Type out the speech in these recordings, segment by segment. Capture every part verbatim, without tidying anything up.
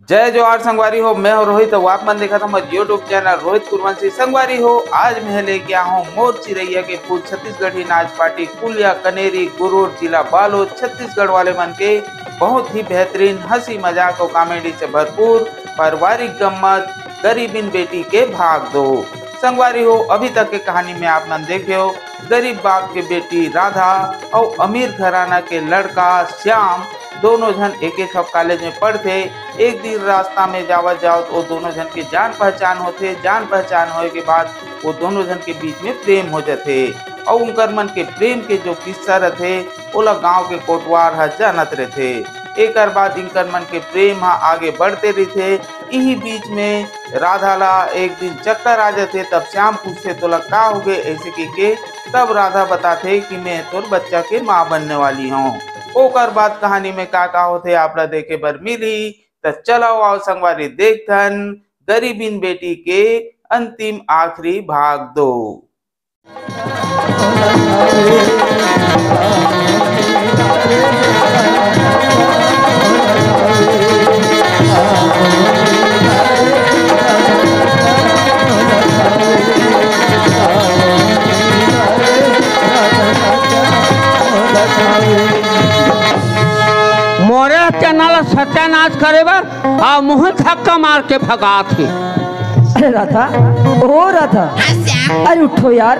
जय जोहार संगवारी हो, मैं हूं रोहित, अउ आप मन देखत हव मोर YouTube चैनल रोहित कुरवंशी। संगवारी हो, आज मैं लेके आया हूं मोर चिरैया के फूल छत्तीसगढ़ी नाच पार्टी कुलिया कनेरी गुरूर जिला बालोद छत्तीसगढ़ वाले मन के बहुत ही बेहतरीन हंसी मजाक और कॉमेडी से भरपूर पारिवारिक गम्मत गरीबिन बेटी के भाग दो। संगवारी हो, अभी तक के कहानी में आप मन देखे हो, गरीब बाप के बेटी राधा और अमीर घराना के लड़का श्याम दोनों झन एक एक कॉलेज में पढ़थे। एक दिन रास्ता में जावत जावत वो दोनों झन के जान पहचान होथे। जान पहचान होए के बाद वो दोनों झन के बीच में प्रेम हो जाथे और उनकर मन के प्रेम के जो किस्सा रथे ओला गांव के कोटवार ह जानत रथे। एकर बाद इनकर मन के प्रेम ह आगे बढ़ते रथे। इही बीच में राधा ला एक दिन चक्कर आ जाथे। तब श्याम पूछथे, "तोला का होगे?" ऐसे कह के तब राधा बताथे कि मैं तोर बच्चा के माँ बनने वाली हूँ। ओकर बाद कहानी में का का होथे आप ला देखे बर मिलही। त चलो आओ संगवारी देखथन गरीबिन बेटी के अंतिम आखिरी भाग दो। मोरे चैनल ला सत्यानाश करे बर आ मुँह धक्का मार के भगात हे। अरे राधा, ओ राधा, हाँ श्याम। अरे उठो यार।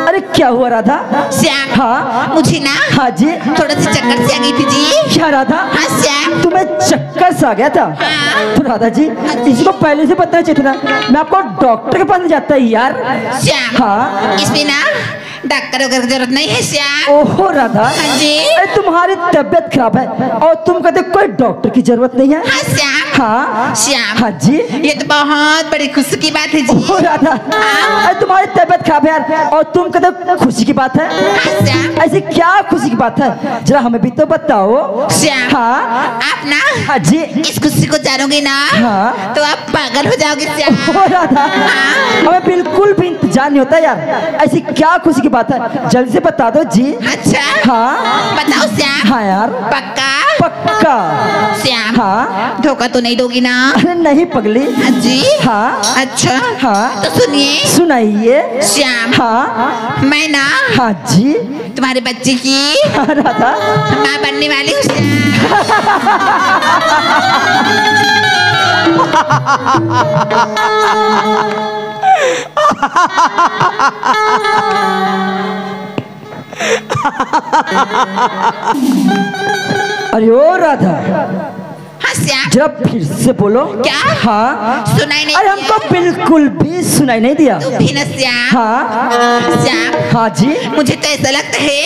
अरे क्या हुआ राधा? श्याम, हाँ? मुझे ना हाँ जी। थोड़ा सा चक्कर से आ गई थी जी। क्या राधा? हाँ श्याम। तुम्हें चक्कर से आ गया था? हाँ। तो राधा जी, हाँ जी। इसको पहले से बताना चाहिए था ना, मैं आपको डॉक्टर के पास ले जाता यार। श्याम, हाँ। इसमें ना डॉक्टर वगैरह की जरूरत नहीं है श्याम। ओहो राधा, हाँ जी। अरे तुम्हारी तबीयत खराब है और तुम कहते कोई डॉक्टर की जरूरत नहीं है। हाँ श्याम। हाँ। श्याम। हाँ जी। ये तो बहुत बड़ी खुशी की बात है जी। ओहो राधा, हाँ। अरे तुम्हारी तबीयत खराब है यार और तुम कहते खुशी की बात है। हाँ श्याम। ऐसी क्या खुशी की बात है, जरा हमें भी तो बताओ। श्याम। हाँ। आप ना हाँ जी। इस खुशी को जानोगे ना हाँ। तो आप पागल हो जाओगे श्याम। ओहो राधा, हाँ। हमें बिल्कुल भी इंतजार नहीं होता यार, ऐसी क्या खुशी की बात है, जल्दी से बता दो जी। अच्छा। हाँ। बताओ श्याम। हाँ यार। पक्का? पक्का। श्याम। हाँ। धोखा तो नहीं दोगी ना? अरे नहीं पगली। हाँ जी। हाँ। अच्छा। हाँ। तो सुनिए। सुनाइए। श्याम। हाँ। मैं ना हाँ जी। तुम्हारे बच्चे की हाँ, राधा। माँ बनने वाली हूँ श्याम। अरे ओ राधा, हाँ श्याम। जरा फिर से बोलो। क्या? हाँ। सुनाई नहीं अरे दिया? हमको बिल्कुल भी सुनाई नहीं दिया। तू भी ना श्याम। हाँ। श्याम। हाँ जी। मुझे तो ऐसा लगता है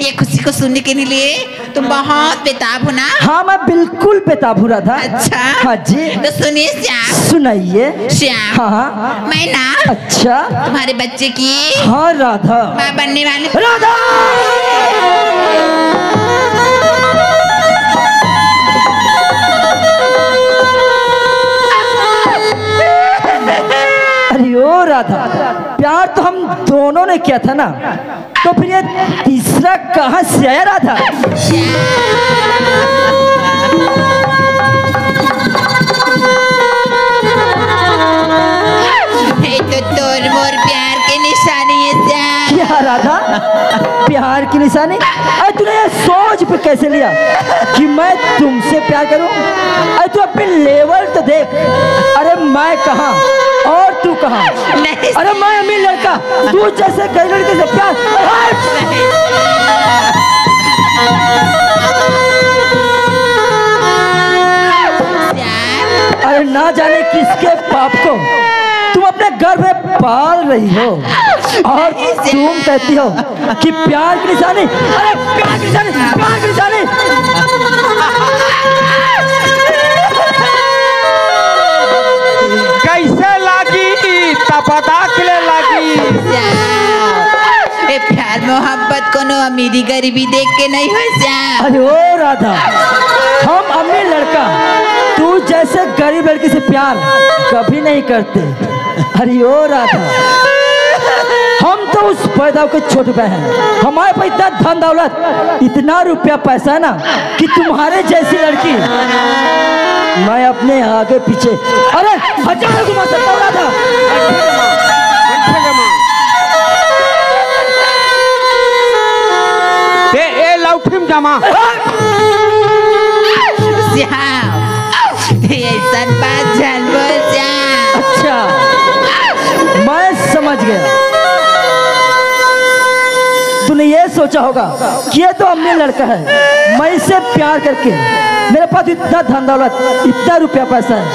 ये खुशी को सुनने के लिए तुम बहुत बेताब हो ना। हाँ मैं बिल्कुल बेताब हूँ राधा। अच्छा। हाँ जी। तो सुनिए श्याम। सुनाइए। श्याम। हाँ। मैं ना अच्छा। तुम्हारे बच्चे की हाँ राधा। माँ बनने वाली। राधा। अरे ओ राधा, प्यार तो हम दोनों ने किया था ना, तो फिर ये तीसरा कहाँ से आया राधा? ये तो तोर मोर प्यार के निशानी है श्याम। क्या राधा, प्यार की निशानी? अरे तूने ये सोच पे कैसे लिया कि मैं तुमसे प्यार करूं? अरे तू अपने लेवल तो देख। अरे मैं कहाँ और तू कहाँ? नहीं। अरे मैं अमीर लड़का, तू जैसे गरीब लड़के से प्यार। अरे ना जाने किसके पाप को तुम अपने गर्भ में पाल रही हो और तुम कहती हो कि प्यार की निशानी, अरे प्यार की निशानी, प्यार की निशानी। कैसे लागी? तपदाक ले लागी। ए प्यार मोहब्बत कोनो अमीरी गरीबी देख के नहीं हो श्याम। अरे ओ राधा, हम अमीर लड़का तू जैसे गरीब लड़की से प्यार कभी नहीं करते। अरे ओ राधा, हम तो उस पैदा के छोट बहन, हमारे पास इतना धन दौलत, इतना रुपया पैसा है ना कि तुम्हारे जैसी लड़की मैं अपने आगे पीछे, अरे, हजारों को मार सकता हूँ, राधा। ते ए लौठी में जमा। श्याम, ते ऐसन बात झन बोल श्याम। अच्छा, मैं समझ गया। तूने ये सोचा होगा कि ये तो अमीर लड़का है, मैं इससे प्यार करके, मेरे पास इतना धन दौलत, इतना रुपया पैसा है,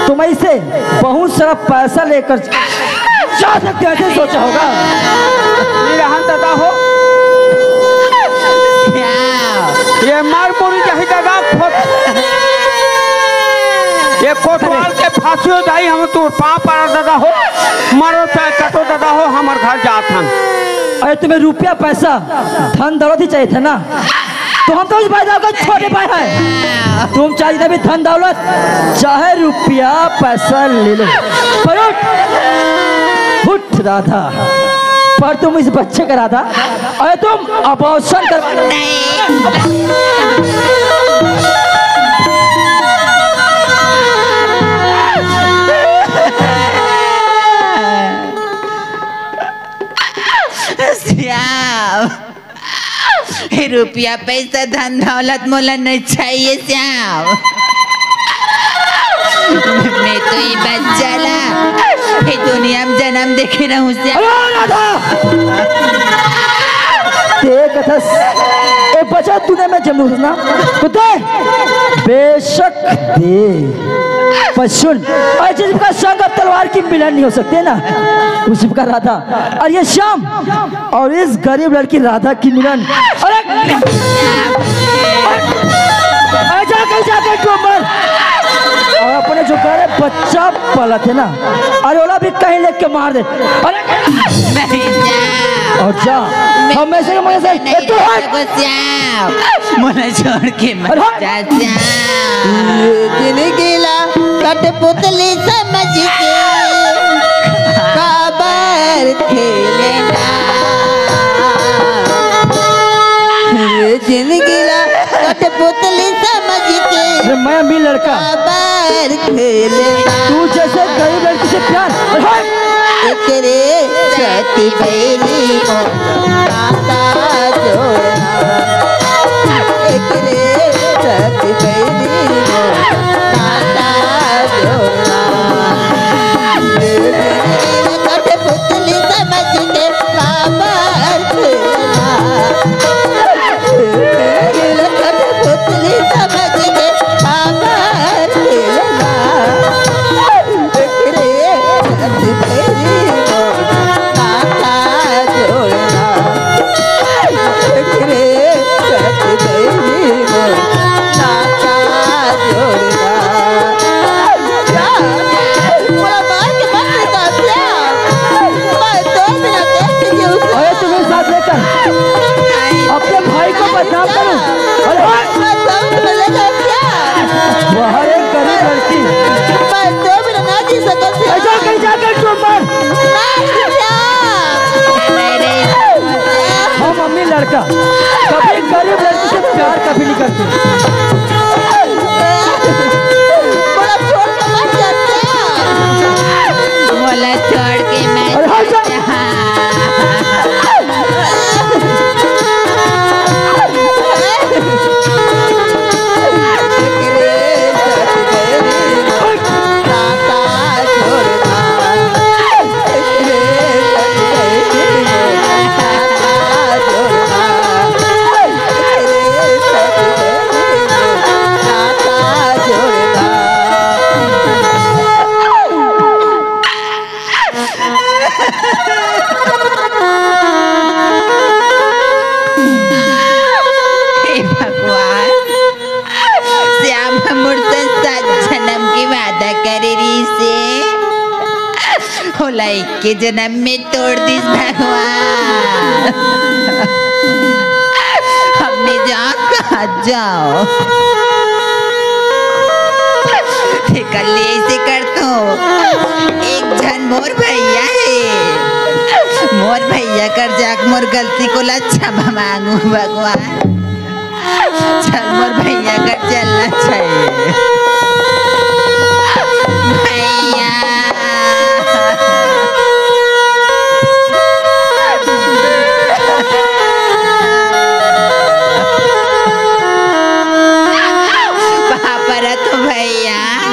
तो मैं इसे बहुत सारा पैसा लेकर जा सकते हैं, ऐसे सोचा होगा। ये रहन दादा हो। ये मार मुरी जाही दादा, खोट-, ये कोटवाल के फांसी हो जाही, हम तोर पाँव पड़ा दादा हो, मरो चाहे कटो दादा हो, हमर घर जात हन। अरे, तुम्हें रुपया पैसा, धन दौलत ही चाहिए था ना, तो हम तो इस भाई साहब का छोटे भाई हैं। तुम चाहे जितना भी धन दौलत, चाहे रुपया पैसा ले लो, पर उठ, उठ राधा, पर तुम इस बच्चे का राधा, अरे तुम abortion कर। श्याम, रुपया पैसा धन दौलत मोला नहीं चाहिए श्याम। मैं तो ये बच्चा ला ये दुनिया में जन्म देखे रहूं श्याम। अरे राधा! ते कथस, ए बच्चा तूने मैं जन्म ना, तो दे, बेशक दे। पर सुन, और जिसका संग अब तलवार की मिलन नहीं हो सकते ना, उसी का राधा। और ये श्याम और इस गरीब लड़की राधा की मिलन। अरे, अरे, जाके, जाके डूब मर। और अपने जो घर है, बच्चा पालत है ना, अरे ओला भी कहीं लेके मार दे। अरे, नहीं जा। और जा, हमेशा के मजे से, ए, तू हट। श्याम, मोला छोड़ के मत अरे, हट। जा श्याम। ये जिंदगी ला कठपुतली समझ के काबर खेलेना। ये जिंदगी ला कठपुतली समझ के अरे मैं अमीर लड़का। काबर खेलेना। तू जैसे गरीब लड़की से प्यार। अरे हट। एकरे सती बैरी मोर नाता जोड़ना। एकरे सती बैरी मोर नाता जोड़ना। कठपुतली समझ के काबर खेलना। कठपुतली समझ के काबर खेलना। एकरे सती बैरी मोर नाता जोड़ना। एकरे सती बैरी मोर नाता जोड़ना। मोला मार के मत निकाल श्याम। मैं तो बिना दोस्त के उसे अरे तुम्हें साथ लेकर अपने भाई को बदनाम करूं? अरे हट! मैं तो बिना लेकर श्याम। वह एक गरीब लड़की। मैं तो बिना ना जी सकत श्याम। ऐसा कहीं जाकर चुप मर। नहीं श्याम। हम अमीर लड़का कभी गरीब लड़की से प्यार कभी नहीं करते। मोला छोड़ के मत जा श्याम। मोला छोड़ के मत अरे हट जा। जा। हे भगवान, श्याम ह मोर से सात जन्म के वादा करे रहिस हे, ओला एके जन्म में तोड़ दिस भगवान। हमने जा कहाँ जाओ। तेकर ले ऐसे कर तो, एक झन मोर भैया हे, मोर भैया कर जाक मोर गलती को ला क्षमा मांगू भगवान। चल मोर भैया कर चलना चाहिए।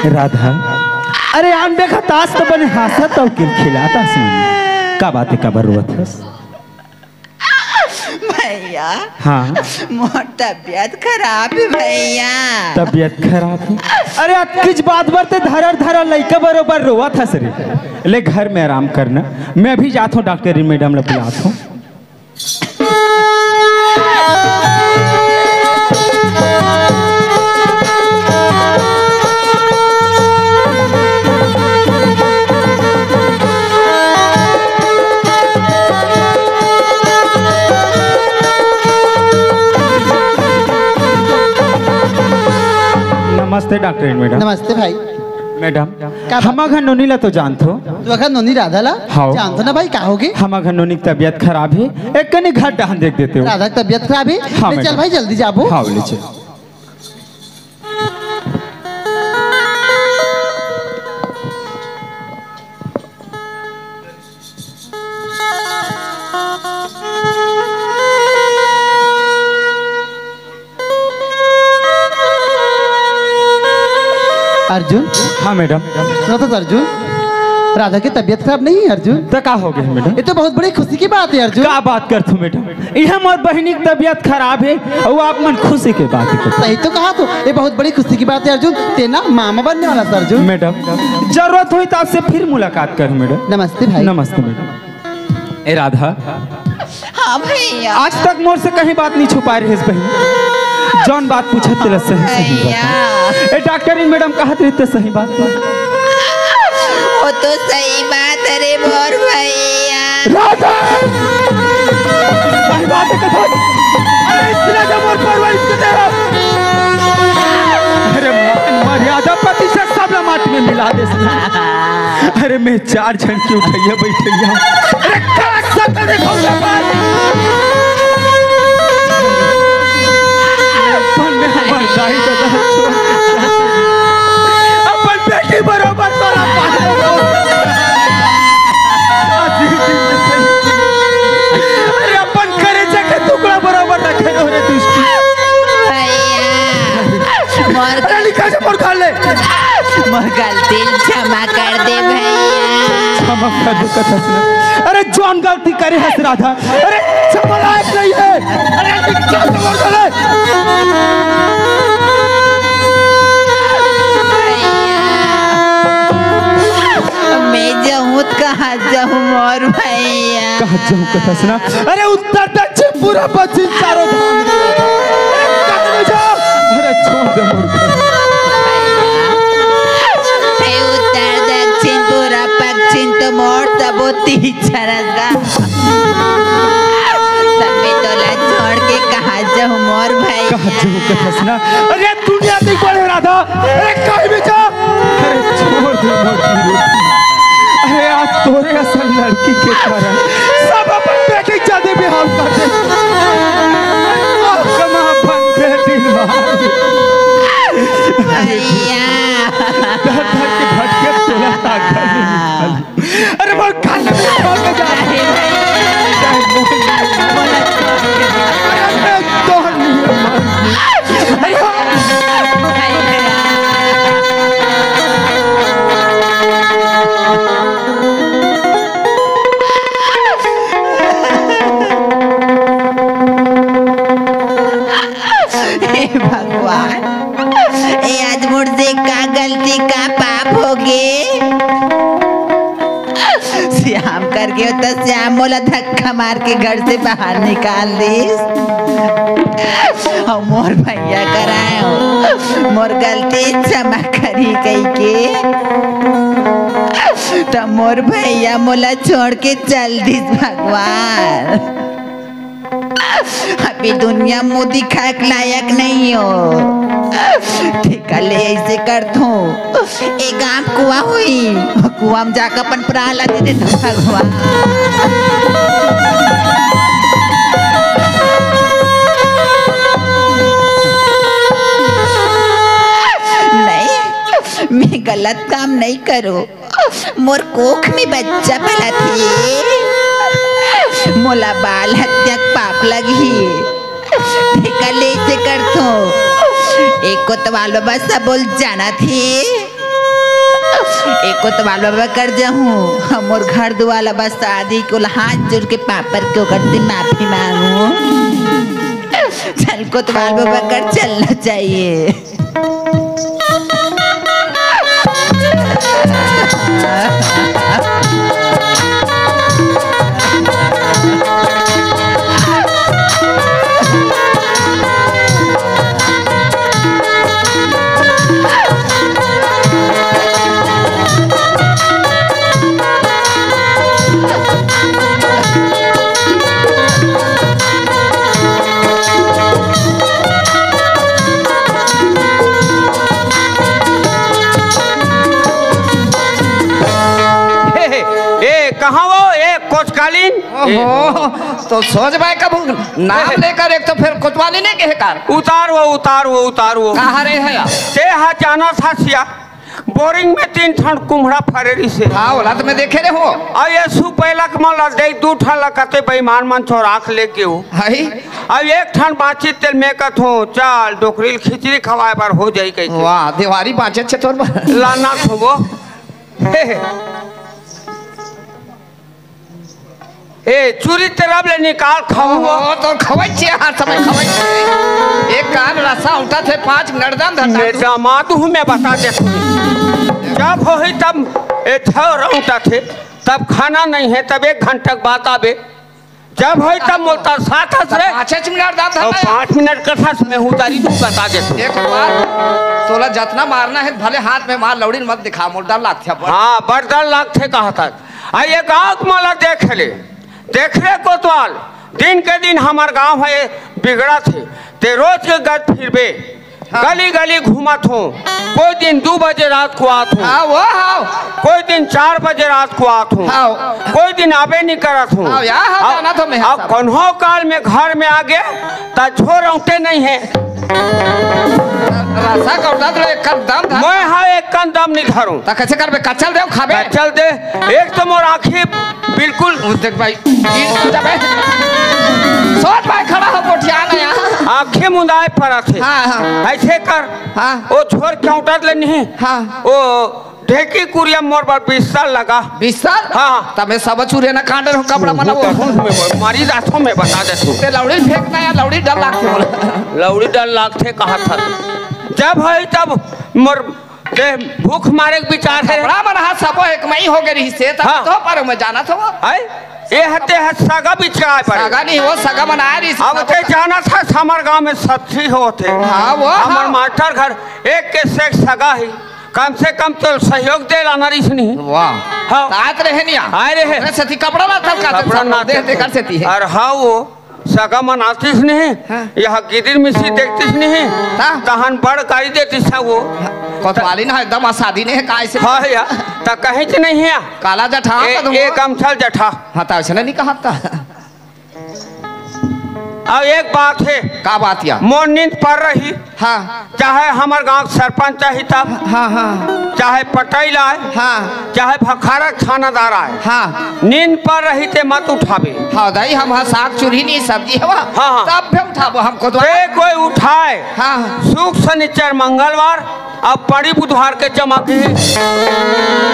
राधा, अरे आन देखा तास तो बने हांसत अउ खिलखिलात हस। का बात हे, काबर रोवत हस? भैया, हाँ। मोर तबियत खराब हे भैया। तबियत खराब हे? अरे अतकिच बात बर ते धरर धरर लइका बरोबर रोवत हस रे। ले घर में आराम करना, मैं भी जात हूँ डॉक्टरी मैडम ला बुलात हूँ। नमस्ते डॉक्टर मैडम। नमस्ते भाई। मैडम, का बात? हम अघा नोनी ला तो जानथो। तू अघा नोनी राधा ला? हाव। जानथो ना भाई, का होगे? हम अघा नोनी के तबियत खराब हे, एक कनी घर डहन देख देते हो। राधा के तबियत खराब हे? हाँ, ले चल मैडम। भाई, जल्दी जाबो। हाँ, ले चल। अर्जुन। हाँ मैडम। सुनो तो अर्जुन, राधा के तबियत खराब नहीं है अर्जुन। तो का होगे हे मैडम? ये तो बहुत बड़ी खुशी की बात है अर्जुन। का बात करथो मैडम? इहे मोर बहिनी के तबियत खराब हे अउ आप मन खुशी के बात करथो। सही तो कहा तू, ये बहुत बड़ी खुशी की बात है अर्जुन। ते ना मामा बनने वाला हस अर्जुन। मैडम, जरूरत होही तो आपसे फिर मुलाकात करूँ मैडम। नमस्ते भाई। नमस्ते मैडम। ए राधा, हाँ भैया। आज तक मोर से कहीं बात नहीं छुपाए रहेस बहिनी। जौन बात पूछत तेला सही सही भैया। बता। ए डॉक्टरी मैडम कहत रहिस ते सही बात बा। वो तो सही बात हे रे मोर भैया। राधा! सही बात हे कथा। अरे इस राजा मोर परवाइश के तेरा। अरे मान मर्यादा पति से सब ला माटी में मिला देस। अरे मैं चार झन के उठइया बइठइया। अरे का सब करे भौला बात? अपन में हमर दाई ददा छोड़ के चल। अपन बेटी बरोबर तोला पाले। अरे अपन करेजा के टुकड़ा बरोबर रखे रहो रे दुष्टी। भैया, मोर अरे निकल से मोर घर ले। मोर गलती ल क्षमा कर दे भैया। क्षमा कर दे कथा सुना। अरे जौन गलती करे हस राधा, अरे क्षमा लायक नहीं हे। अरे निकल से मोर घर ले। भैया, मैं जाऊँ त कहाँ जाऊँ मोर भैया? कहाँ जाऊँ कथा सुना? अरे उत्तर दक्षिण पूरब पश्चिम चारों धाम। अरे छोड़ दे मोर। हे उत्तर दक्षिण पूरब पश्चिम तो मोर सबो तीर छरस गा। तब मैं तोला छोड़ के कहाँ जाऊँ मोर भैया? कहाँ जाऊँ कथा सुना? अरे दुनिया देख बड़े राधा। अरे कहीं भी जा। अरे छोड़ दे मोर वीरू। अरे आज तोरे असन लड़की के कारण सब अपन बेटी के जल्दी बिहाव कर दे। आज हम अपन बेटी मार। भैया। धर धर के भटके तोला ताकत नहीं। अरे मोर कान में बोल के जा। अरे मोर, अरे मैं तो नहीं मर। हे भगवान, ए आज मोर से का गलती, का पाप होगे? श्याम करके होता, श्याम मोला धक्का मार के घर से बाहर निकाल दिस। अउ मोर भैया कराए हो, मोर गलती क्षमा करी कहिके, त मोर भैया मोला छोड़ के चल दिस भगवान। अभी दुनिया मुंह दिखाए के लायक नहीं हो। तेकर ले ऐसे करथो, ए गांव कुआं होई, कुआं में जाकर अपन प्राण ला दे देथो भगवान। नहीं, मैं गलत काम नहीं करो। मोर कोख में बच्चा पलत हे, मोला बाल हत्या के पाप लगही। तेकर ले ऐसे करथो, ए कोतवाल बाबा सब बोल जानत हे, ए कोतवाल बाबा कर जाहूँ, मोर घर दुआर ला बसा दे, ओला हाथ जोड़ के पाँव पर के ओकर से माफी मांगू। चल कोतवाल बाबा कर चलना चाहिए। ए, ए, कहाँ वो? ए, कोचकालीन? ओहो, तो सोच भाई कब नाम लेकर एक तो फिर कोतवाली नहीं कहे कर। उतार वो, उतार वो, उतार वो। कहाँ रे है यार? ते हा जाना था सिया, बोरिंग में तीन ठन कुम्हड़ा फरे रिहिसे। हाँ, ओला तो मैं देखे रहे हो। अउ ये सुपेलक मन ला दे दू ठन ला कते बेईमान मन चोरा के लेगे हो। हई। अउ एक ठन बांचिस तेला मैं कथों, चल डोकरी ल खिचड़ी खवाए बर हो जाई कहिके। वाह, देवारी बांचे छे तोर बर। लाना थो वो। हे, हे। ए, चूरी तेरा ले निकाल खाऊं। ओहो, तो खवई छे, हर समय खवई छे। एक कान रसा उठा थे, पाँच नड़दन धर मैं डाल। दामाद हूँ, मैं बता देथों। जब होही तब ए छौरा उठा थे, तब खाना नहीं है, तब एक घंटा के बाद आबे। जब होही तब मोर साथ हस रे। पाँच मिनट दाम धर अउ ले। पाँच मिनट के साथ मैं उतारी दूँ, बता देथों। एक बार तोला जतना मारना है, भले हाथ में मार, लौड़ी मत दिखा, मोर डर लागथे अब। हाँ, बड़ डर लागथे, कहा था। आ ये गाँव के मोला देख ले, देख रे कोतवाल, दिन के दिन हमर गाँव हे बिगड़त हे। ते रोज के गत फिरबे, हाँ। गली गली घूमत हों, कोई दिन दू बजे रात को आत हों। हाँ, वो, हाँ। कोई दिन चार बजे रात को आत हों। हाँ। कोई दिन आबे नहीं करत हों। हाँ, या, हाँ, अब, जाना तो मैं, हाँ, अब सब। कौनो काल में घर में आगे, त झोर औंटे नहीं है। रसा कौड़ा तो एक कन दम धर। मैं हाँ एक कन दम नहीं धरूं। त कैसे करबे? कचल दे, खाबे? कचल दे। एक तो मोर आँखी बिल्कुल। ओ देख भाई, गिर तो जाबे। सोच भाई, खड़ा हो, गोठिया ना यहाँ। आँखी मुंदाए पड़त हे। हाँ, हाँ। ऐसे कर। हाँ। ओ झोर के औंटत ले नहीं। हाँ। ओ ढेकी कुरिया मोर बर बिस्तर लगा। बिस्तर? हाँ। तब मैं सब चूरे ना कांड रहूं, कपड़ा मुंह बनाओ। तो मुंह में मारी जाथों, मैं बता देथों। ते लौड़ी फेंकना या लौड़ी डर लागथे मोला। लौड़ी डर लागथे कहा था। जब है तब मोर ते भूख मारे के विचार है। कपड़ा मन हा सबो एक मई हो गए रहिसे, तब हाँ। तो पर मैं जाना था वो। है? ये हते है सगा बिचराए पड़े। सगा नहीं, वो सगा मन आए रहिसे। अब सबो ते का- जाना था, हमर गांव में सच्ची होत हे। हाँ, वो हमर हाँ। मास्टर घर एक के से एक सगा ही। कम से कम तो सहयोग दे लाना रहिस नहीं। वाह। हाँ। तात रहे नहीं आ। आए रहे। अरे सती कपड़ा ना था, का कपड़ा ना देख, था। देख कर सती है। अरे हाँ, वो सगा मन आतिस नहीं, हाँ। यहाँ गिदिर मिसी देखतिस नहीं, हाँ। तहन बड़ गारी देतिस हे वो। कोतवाली ना एकदम आसादी नहीं है, काय से? हाँ या, त कहीं से नहीं है। काला जठा ए, का दूंगा। ए गमछल जठा। हाँ, त ऐसे नहीं कहा था। अब एक बात है। का बात या? मोर नींद पर रही। हाँ। चाहे हमर गांव के सरपंच आही तब, हाँ, हाँ। चाहे पटेल आए, हाँ। चाहे भखारा थानादार आए, हाँ। नींद पर रही ते मत उठाबे। हाँ दाई, हम हाँ साग चूल्ही नहीं सब्जी हवा, हाँ, हाँ। तब भी उठाबो हमको तो। ते कोई उठाए, हाँ। सुख शनिचर मंगलवार अब पड़ी बुधवार के जमा के।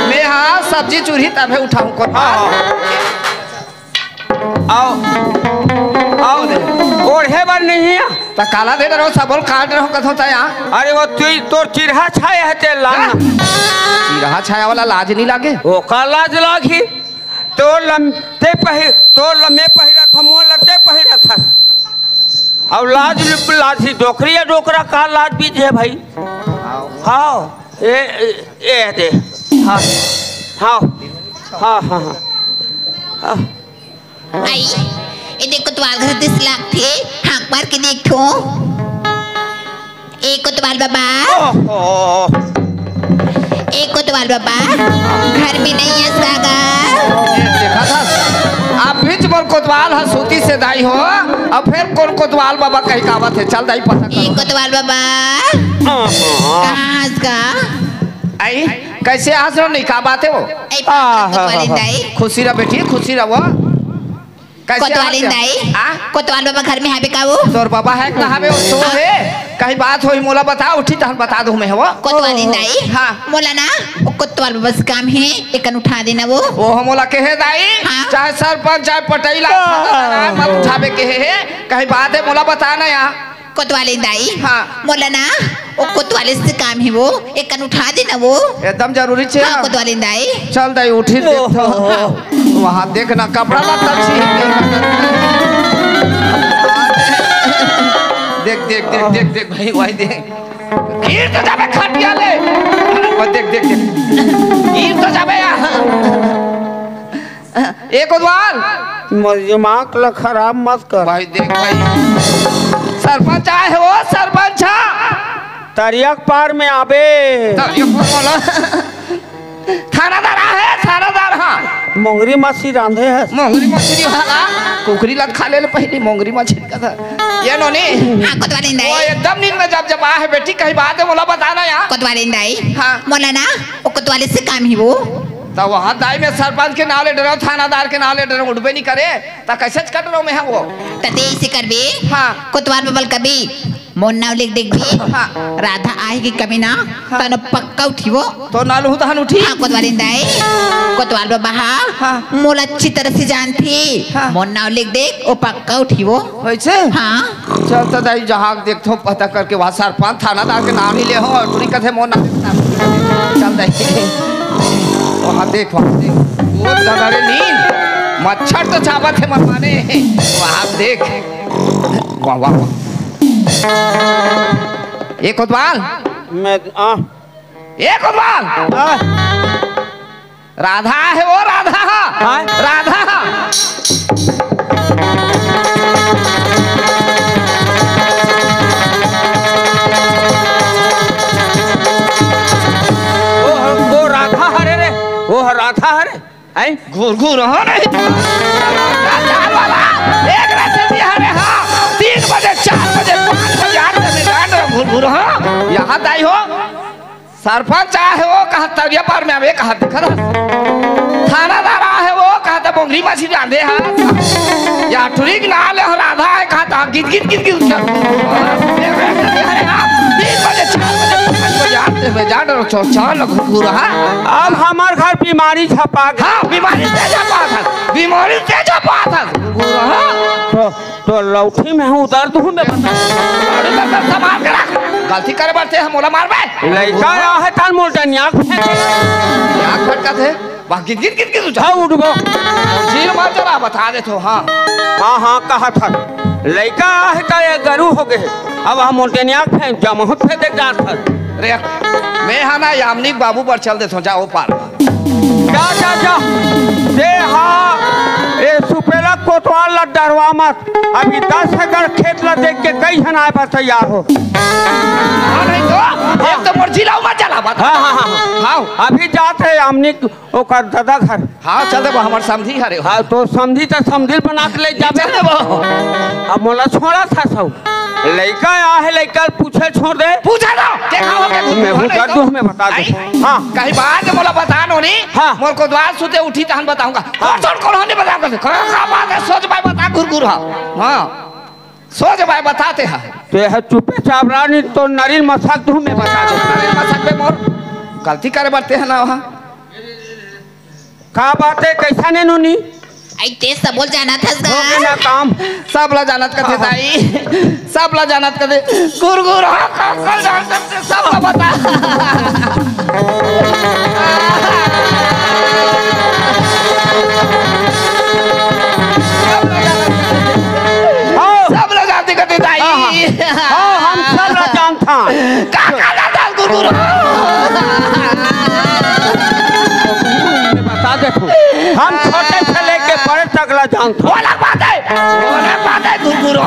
मैं हाँ सब्जी चूल्ही तब भी उठाऊं को। हाँ, हाँ। आओ, आओ दे। ओढ़े बर नहीं है। त काला दे डरो, सबल काट रहो कथो तया। अरे वो तू, तोर चिरहा छाया है तेल लाना। हाँ? चिरहा छाया वाला लाज नहीं लागे? ओका लाज लागी। तोर लम-, ते पहिर, तोर लम्बे पहिरा था, मोर लते पहिरा था। अब लाज, लाज ही डोकरी या डोकरा का लाज बीज है भाई। हाँ, ए, ए, ए दे। हाँ, हाँ, हाँ, हाँ, हाँ। हाँ। आई, ए देख कोतवाल घर दिस लागथे, हाक मार के देखो। ए कोतवाल बाबा। ओहो। ए कोतवाल बाबा, घर में नहीं है सागा। ये देखा था, आप बीच मोर कोतवाल ह सूती से दाई हो, अब फिर कौन कोतवाल बाबा कहीं कावत है, चल दाई पता ए करो। कोतवाल बाबा, ओहो। कहाँ हस का? आई, कैसे हंस रहो, नहीं का बात है वो? ए, आहा, कोतवाल हा, हा। दाई। खुशी रह बेटी, खुशी रहो। कैसे कोतवालिन आवत हे? दाई, हाँ? कोतवाल बाबा घर में हावे का वो? तोर बाबा हे कि ना हावे, वो तो हे। कहीं बात होही, मोला बता, उठी तहन बता दूँ मैं, वो। कोतवालिन दाई, हाँ। मोला ना, वो कोतवाल बाबा से काम हे, एकन उठा देना वो। वो मोला कहे दाई, हाँ। चाहे सरपंच, चाहे पटैला, हाँ। मत उठावे कहे हे, कहीं बात हे, मोला बता ना या। कोतवालिन दाई, हाँ। मोला ना, ओ कोतवाल से काम हे वो, एकन उठा देना वो। एकदम जरूरी छे। हाँ, कोतवालिन दाई। चल दाई, उठी देख तो। ओहो। हाँ। वहाँ देख ना, कपड़ा लत्ता छी। देख, देख, देख, देख, देख भाई, वही देख। गिर तो जाबे खटिया ले। वो देख, देख, देख। गिर तो जाबे यार। ए कोतवाल। मोर दिमाग ला खराब मत कर। भाई देख भाई, सरपंच आए हे वो, सरपंच हा। तरिया के पार में आबे। तरिया के पार वाला। थानादार आहे, थानादार हा। मोंगरी मछली रांधे हे। मोंगरी मछली वाला। कुकरी ला खा ले ले पहली, मोंगरी मछली का था। ये नोनी। हाँ, कोतवालिन दाई। वो एकदम नींद में जब जब आहे बेटी, कहीं बात हे, मोला बता ना या। कोतवालिन दाई। हाँ। मोला ना, वो कोतवाल से काम हे वो। त वहाँ दाई में सरपंच के नाव ले डरव, थानादार के नाव ले डरव, उठबे नहीं करे, त कैसे कट रहो मैं वो? त ते ऐसे करबे, हाँ। कोतवाल बबल कबे, मोर नाव लिख देखबे, हाँ। राधा आहे कि कमी ना, हाँ। तनो पक्का उठिबो। तो नालू हूँ तहन उठी? हाँ, कोतवालिन दाई, कोतवाल बाबा हा, हाँ। मोला अच्छी तरह से जानथे, हाँ। मोर नाव लिख देख, वो पक्का उठिबो। वैसे? हाँ। चल त दाई, जहाँ देखथो पता करके वहाँ सरपंच थानादार के नाम ही ले हो, और टुरी कथे मोर नाम। चल दाई, वहाँ देख, वहाँ देख। वो दनरे नींद, मच्छर तो चाबत हे मनमाने। वहाँ देख, वाह, वाह, वाह। ए कोतवाल, मैं, आ। ए कोतवाल। आ। राधा हे वो, राधा। हाँ? राधा। वो, वो राधा हरे रे, वो राधा हरे, हैं? घुरघुर हो नहीं। एक रात से भी हरे, हाँ। तीन बजे, चार बजे, पाँच बजे, आठ बजे, घुरघुर हो। यहाँ दाई हो। सरपंच आहे वो, कहा तरिया पार में आबे, कहा दिखत हस। थानादार आहे वो, कहा त बोंगरी मछली रांधे हस। या टुरी के नाम ले हो राधा आहे, कहा त गिद गिद गिद गिद उठा। अरे हाँ, तीन बजे, चार बजे, पाँच बजे, आठ बजे, जा डरो, चौ, चार लोग घुरघुर, हाँ। अब हमार घर बीमारी छपा गया। हाँ, बीमारी तेजा पात हस, बीमारी तेजा पात हस, घुरघुर, हाँ। तो तो लौठी में हूँ, दर्द हूँ मैं बता। अरे, मैं, मैं संभाल के रख। गलती करे बरते हम मोला मारबे। लइका आहे तान मोर डनिया फेंक। क्या खटकत हे? वाह, गिर, गिर, गिर, गिर, उठा। हाँ, उठबो। झील मार जरा, बता दे तो, हाँ। हाँ, हाँ, कहा था। लइका आहे का ये गरू हो गए। अब हम मोर डनिया फेंक, जमहुत फेंक दे जात था। रे, मैं हा ना यामिनी के बाबू पर चल देथों, जाओ पार। जा, जा, जा। दे हा, ए सुपेला कोतवाल ला डरवा मत। अभी दस एकड़ खेत ला देख के कई झन आए बर तैयार हो। हाँ, नहीं तो, एक तो मोर जिला उमर चला बात। हाँ, हाँ, हाँ, हाँ। हाँ। अभी जात हे यामिनी ओकर दादा घर। हाँ, चल देबो, हमर समधी हरे। हाँ, तो समधी त समधी बना के ले जाबे। चल देबो। अब मोला छोड़ा था सब। लइका आहे, लइका पूछे छोड़ दे। पूछे दो, देखा हो के मैं हूँ, दर्द हूँ, मैं बता दे। आई? हाँ। कहीं बात मोला बता नोनी। हाँ। मोर कोतवाल सुते उठी तहन बताऊंगा। हाँ। छोड़, छोड़, कौन होने बता कर। का, का बात हे, सोच भाई बता, घुरघुर हा। हाँ। सोच भाई बताते हैं। तो यह चुप्पे चाप रहा नहीं तो नरिन मसक दूँ मैं बता दे। नरिन मसक पे मोर गलती करे बरते हे ना वहाँ। का बात हे, कैसा ने नोनी? आई ते सबो ल जानत हस गा। हो गया ना काम। सब ला जानत कथे दाई, सब ला जानत कथे। घुरघुर हा, का, का जानत कथे, सब ला बता। हाँ। सब ला जानत कथे दाई। हाँ, हाँ। हाँ, हम सब ला जानथन। का, का जानत हस घुरघुर? बता दे तू। हम छोटे से लेके बड़े तक ला जानथन। वो अलग बात हे, वो अलग बात हे, घुरघुर।